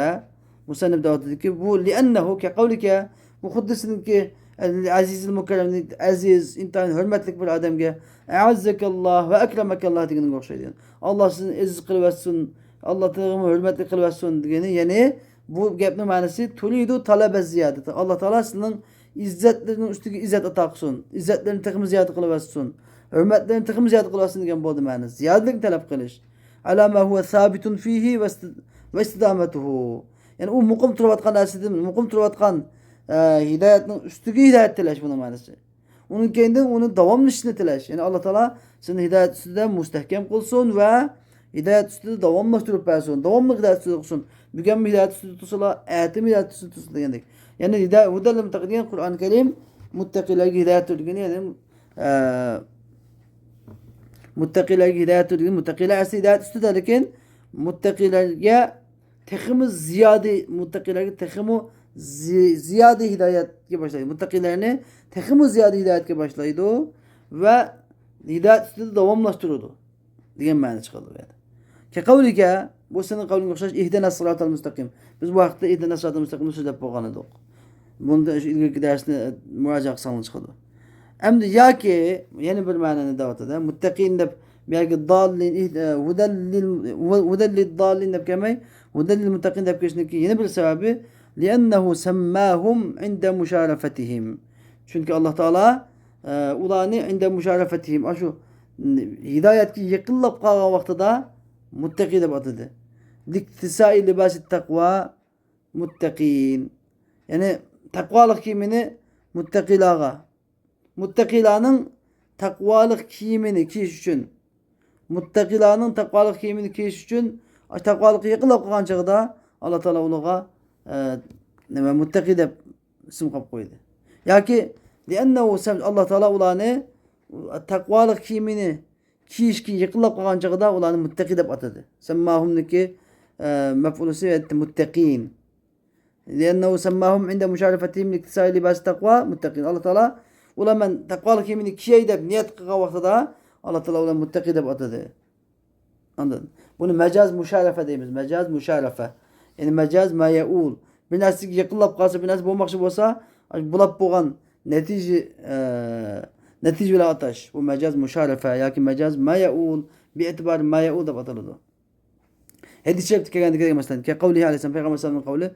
مۇسەننىپ دەۋاتىدۇكى، بۇ لىئەننەھۇ كەقەۋلىكە، بۇ خۇددى سىزنىڭكى ئەزىزىل مۇكەررەمنى، ئەزىز، ئىنتايىن ھۆرمەتلىك بىر ئادەمگە، ئەئەززەكەللاھ ۋە ئەكرەمەكەللاھ دېگىنىگە ئوخشايدۇ. ئاللا سىزنى ئەزىز قىلىۋەتسۇن، ئاللا تېخىمۇ ھۆرمەتلىك قىلىۋەتسۇن دېگىنى، يەنى بۇ گەپنىڭ مەنىسى، تۇرىدۇ تەلەبە زىيادەتى. ئاللا تائالا سىزنىڭ ئىززەتلىرىنىڭ ئۈستىگە ئىززەت ئاتا قىلسۇن، ئىززەتلىرىنى تېخىمۇ زىيادە قىلىۋەتسۇن، ھۆرمەتلىرىنى تېخىمۇ زىيادە قىلىۋەتسۇن دېگەن بولدى مەنىسى. زىيادىلىكنى تەلەپ قىلىش. ئەلا ما ھۇۋە سابىتۇن فىھى ۋە ئىستىدامەتۇھۇ. يەنى ئۇ مۇقىم تۇرۇۋاتقان نەرسىدىن، مۇقىم تۇرۇۋاتقان، ئە، ھىدايەتنىڭ ئۈستىگە ھىدايەت تىلەش بۇنىڭ مەنىسى. ئۇنىڭ كەينىدىن ئۇنى داۋاملىشىشنى تىلەش. يەنى ئاللا تائالا سېنى ھىدايەت ئۈستىدە مۇستەھكەم قىلسۇن ۋە ھىدايەت ئۈستىدە داۋاملاشتۇرۇپ بەرسۇن. داۋاملىق ھىدايەت ئۈستىدە قىلسۇن. بۈگۈنمۇ ھىدايەت ئۈستىدە تۇرسىلا، ئەتىمۇ ھىدايەت ئۈستىدە تۇرسۇن دېگەندەك. يەنى ھىدايە-، ھۇدەللىل مۇتتەقىن دېگەن قۇرئان كەرىم مۇتتەقىلەرگە ھىدايەتتۇر دېگىنى، يەنى، ئە، مۇتتەقىلەرگە ھىدايەتتۇر دېگىنى، مۇتتەقىلەر ئەسلى ھىدايەت ئۈستىدە، لېكىن مۇتتەقىلەرگە تېخىمۇ زىيادە، مۇتتەقىلەرگە تېخىمۇ زى-، زىيادە ھىدايەتكە باشلايدۇ. مۇتتەقىلەرنى تېخىمۇ زىيادە ھىدايەتكە باشلايدۇ ۋە ھىدايەت ئۈستىدە داۋاملاشتۇرىدۇ دېگەن مەنە چىقىدۇ بۇ يەردە. كەقەۋلىكە، بۇ سېنىڭ قەۋلىڭگە ئوخشاش، ئىھدىنەس سىراتەل مۇستەقىم. بىز بۇ ھەقتە ئىھدىنەس سىراتەل مۇستەقىمنى سۆزلەپ بولغان ئىدۇق. بۇندا شۇ ئىلگىرىكى دەرسنى مۇراجىئە قىلساڭلار چىقىدۇ. ئەمدى ياكى يەنە بىر مەنىنى دەۋاتىدۇ. مۇتتەقىن دەپ بۇ يەرگە داللىن، ئىھ-، ئە، ھۇدەللىل، ھۇ-، ھۇدەللىد داللىن دەپ كەلمەي، ھۇدەللىل مۇتتەقىن دەپ كېلىشنىڭكى يەنە بىر سەۋەبى، لىئەننەھۇ سەمماھۇم ئىندە مۇشارەفەتىھىم. چۈنكى ئاللا تائالا، ئە، ئۇلارنى عند مشارفتهم، ئاشۇ ھىدايەتكە يېقىنلاپ قالغان ۋاقتىدا مۇتتەقى دەپ ئاتىدى. لاكتساء لباس التقوى متقين. يەنى تەقۋالىق كىيىمىنى مۇتتەقىلارغا، مۇتتەقىلارنىڭ تەقۋالىق كىيىمىنى كىيىش ئۈچۈن، مۇتتەقىلارنىڭ تەقۋالىق كىيىمىنى كىيىش ئۈچۈن، ئاشۇ تەقۋالىققا يېقىنلاپ قالغان چېغىدا ئاللا تائالا ئۇلارغا، ئە، نېمە، مۇتتەقى دەپ ئىسىم قويۇپ قويدى. ياكى لأنه سم-، ئاللا تائالا ئۇلارنى تەقۋالىق كىيىمىنى كىيىشكە يېقىنلاپ قالغان چېغىدا ئۇلارنى مۇتتەقى دەپ ئاتىدى. سەمماھۇمنىكى، ئە، مەپئۇلىسى مۇتتەقىن. لأنه سماهم عند مشارفتهم لاكتساء لباس التقوى متقين. ئاللا تائالا ئۇلار مەن تەقۋالىق كىيىمىنى كىيەي دەپ نىيەت قىلغان ۋاقتىدا ئاللا تائالا ئۇلارنى مۇتتەقى دەپ ئاتىدى. ئاندىن بۇنى مەجاز مۇشارەفە دەيمىز. مەجاز مۇشارەفە. يەنى مەجاز ما يەئۇل. بىر نەرسىگە يېقىنلاپ قالسا، بىر نەرسە بولماقچى بولسا، بۇلاپ بولغان نەتىجە، ئە، نەتىجە بىلەن ئاتاش. بۇ مەجاز مۇشارەفە ياكى مەجاز ما يەئۇل، بىئېتىبار ما يەئۇل دەپ ئاتىلىدۇ. ھەدىس شەرىپتە كەلگەندىكىدەك، مەسىلەن، كقوله عليه السلام، پەيغەمبەر ئەلەيھىسسالامنىڭ قەۋلى،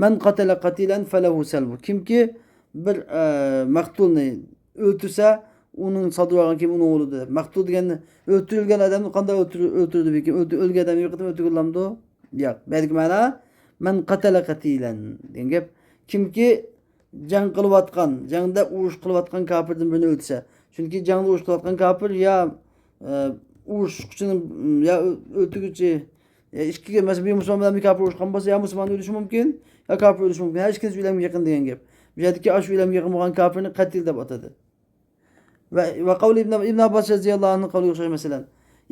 من قتل قتيلا فله سلبه. كىمكى بىر، ئە، مەقتۇلنى ئۆلتۈرسە، ئۇنىڭ سادىر بولغان كىم ئۇنىڭ ئورنىدا. مەقتۇل دېگەن ئۆلتۈرۈلگەن ئادەمنى قانداق ئۆلتۈر-، ئۆلتۈردى بىكىم؟ ئۆلتۈر-، ئۆلگەن ئادەم بىر قېتىم ئۆلتۈرگىلامدۇ؟ ياق. بۇ يەردىكى مەنا، من قتل قتيلا دېگەن گەپ. كىمكى جەڭ قىلىۋاتقان، جەڭدە ئۇرۇش قىلىۋاتقان كاپىردىن بىرىنى ئۆلتۈرسە. چۈنكى جەڭدە ئۇرۇش قىلىۋاتقان كاپىر يا، ئە، ئۇرۇشقۇچىنى، يا ئۆ-، ئۆلتۈرگۈچى، يا ئىككى، مەسىلەن، بىر مۇسۇلمان بىلەن بىر كاپىر ئۇرۇشقان بولسا، يا مۇسۇلمان ئۆلۈشى مۇمكىن، يا كاپىر ئۆلۈشى مۇمكىن. ھەر ئىككىسى ئۆلۈمگە يېقىن دېگەن گەپ. بۇ يەردىكى ئاشۇ ئۆلۈمگە يېقىن بولغان كاپىرنى قەتىل دەپ ئاتىدى. ۋە، ۋە قەۋلى ئىبن، ئىبن ئابباس رەزىياللاھۇ ئەنھۇ قەۋلىگە ئوخشاش، مەسىلەن،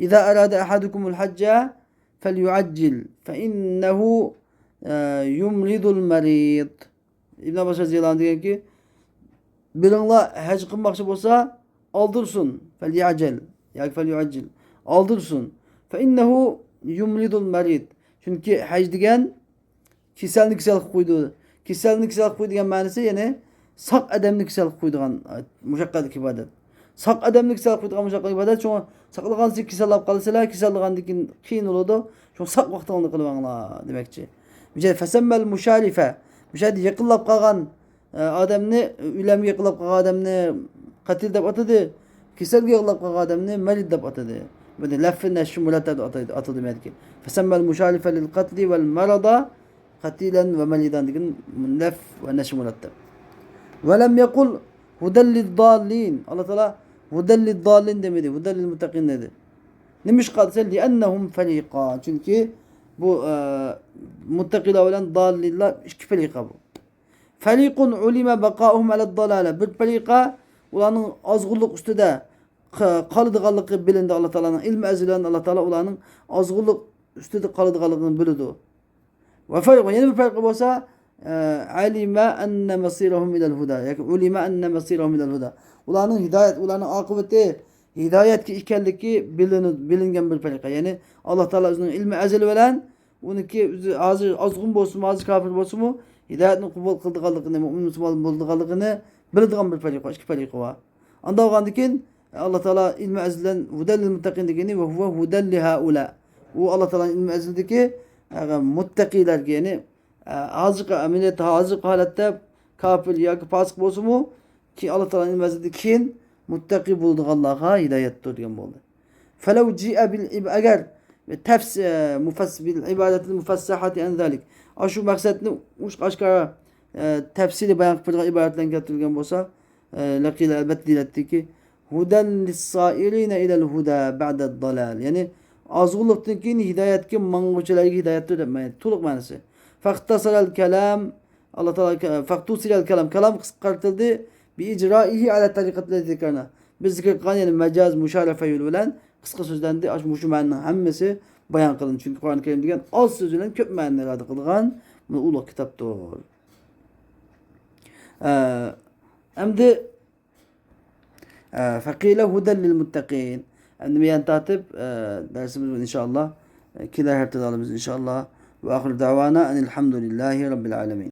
إذا أراد أحدكم الحج فليعجل فإنه، ئە، يمرض المريض. ئىبن ئابباس رەزىياللاھۇ ئەنھۇ دېگەنكى، بىرىڭلار ھەج قىلماقچى بولسا، ئالدىرسۇن. فليعجل ياكى فليعجل. ئالدىرسۇن. فإنه يمرض المريض. چۈنكى ھەج دېگەن كېسەلنى كېسەل قىلىپ قويىدۇ. كېسەلنى كېسەل قىلىپ قويىدۇ دېگەن مەنىسى، يەنى ساق ئادەمنى كېسەل قىلىپ قويىدىغان، ئە، مۇشەققەتلىك ئىبادەت. ساق ئادەمنى كېسەل قىلىپ قويىدىغان مۇشەققەتلىك ئىبادەت. شۇڭا ساقلىغانسېرى كېسەللەپ قالىسىلەر، كېسەللىغاندىن كېيىن قىيىن بولىدۇ. شۇڭا ساق ۋاقتىڭلاردا قىلىۋالىڭلار دېمەكچى. بۇ يەردە فسمى المشارف، بۇ يەردە يېقىنلاپ قالغان، ئە، ئادەمنى، ئۆلۈمگە يېقىنلاپ قالغان ئادەمنى قەتىل دەپ ئاتىدى. كېسەلگە يېقىنلاپ قالغان ئادەمنى مەرىد دەپ ئاتىدى. بۇنى لەف ۋە نەشر مۇرەتتەب دەپ ئاتايدۇ، ئاتىلىدۇ دېمەككى. فسمى المشارف للقتل والمرض قتيلا ومريضا دېگەن لەف ۋە نەشر مۇرەتتەب. ولم يقل هدى للضالين. ئاللا تائالا هدى للضالين دېمىدى، هدى للمتقين دېدى. نېمىشقا دېسە، لأنهم فريقان. چۈنكى بۇ، ئە، مۇتتەقىلار بىلەن دالىنلار ئىككى پەرىقە بۇ. فريق علم بقاؤهم على الضلالة. بىر پەرىقە ئۇلارنىڭ ئازغۇنلۇق ئۈستىدە ق-، قالىدىغانلىقى بىلىندى. ئاللا تائالانىڭ ئىلمى ئەزەل بىلەن ئاللا تائالا ئۇلارنىڭ ئازغۇنلۇق ئۈستىدە قالىدىغانلىقىنى بىلىدۇ. وفريق، يەنە بىر پەرىقى بولسا، ئە، علم أن مصيرهم إلى الهدى ياكى علم أن مصيرهم إلى الهدى. ئۇلارنىڭ ھىدايەت، ئۇلارنىڭ ئاقىۋىتى ھىدايەتكە ئىكەنلىكى بىلىنى-، بىلىنگەن بىر پەرىقە. يەنى ئاللا تائالا ئۆزىنىڭ ئىلمى ئەزەل بىلەن ئۇنىڭكى ئۆزى ھازىر ئازغۇن بولسىمۇ، ھازىر كاپىر بولسىمۇ، ھىدايەتنى قوبۇل قىلىدىغانلىقىنى، مۆمىن مۇسۇلمان بولىدىغانلىقىنى بىلىدىغان بىر پەرىقى بار، ئىككى پەرىقى بار. ئانداق بولغاندىن كېيىن، ئاللا تائالا ئىلمى ئەزەل بىلەن ھۇدەل لىل مۇتتەقىن دېگىنى، ۋە ھۇۋە ھۇدەل لىھائۇلا. ئۇ ئاللا تائالا ئىلمى ئەزەلدىكى، ئە، مۇتتەقىلەرگە، يەنى، ئە، ھازىرقى ئەمەلىيەتتە، ھازىرقى ھالەتتە كاپىر ياكى پاسىق بولسىمۇ، كېيىن ئاللا تائالا ئىلمى ئەزەلدىن كېيىن مۇتتەقى بولىدىغانلارغا ھىدايەتتۇر دېگەن بولدى. فلو جيء بالعب-، ئەگەر تەفس-، ئە، مۇفەس-، بالعبارة المفصحة عن ذلك. ئاشۇ مەقسەتنى ئوچۇق ئاشكارا، ئە، تەپسىلىي بايان قىلىپ بېرىدىغان ئىبارەتلەرنى كەلتۈرگەن بولسا، ئە، لقيل، ئەلۋەتتە دېيىلەتتىكى، هدى للسائرين إلى الهدى بعد الضلال. يەنى ئازغۇنلۇقتىن كېيىن ھىدايەتكە ماڭغۇچىلارغا ھىدايەتتۇر دەپ مەنە، تولۇق مەنىسى. فاختصر الكلام، ئاللا تائالا، فاختصر الكلام، كالام قىسقارتىلدى، بإجرائه على الطريقة التي ذكرنا. بىز زىكىر قىلغان، يەنى مەجاز، مۇشارەفە يولى بىلەن قىسقا سۆزلەندى. ئاشۇ، مۇشۇ مەنىنىڭ ھەممىسى بايان قىلىندى. چۈنكى قۇرئان كەرىم دېگەن ئاز سۆز بىلەن كۆپ مەنىنى ئىپادە قىلىدىغان بۇ ئۇلۇغ كىتابتۇر. ئە، ئەمدى، ئە، فقيل هدى للمتقين. ئەمدى بۇ يەردىن تارتىپ، ئە، دەرسىمىز ئىنشائاللا، ئە، كېلەر ھەپتىدە ئالىمىز ئىنشائاللا. وآخر دعوانا أن الحمد لله رب العالمين.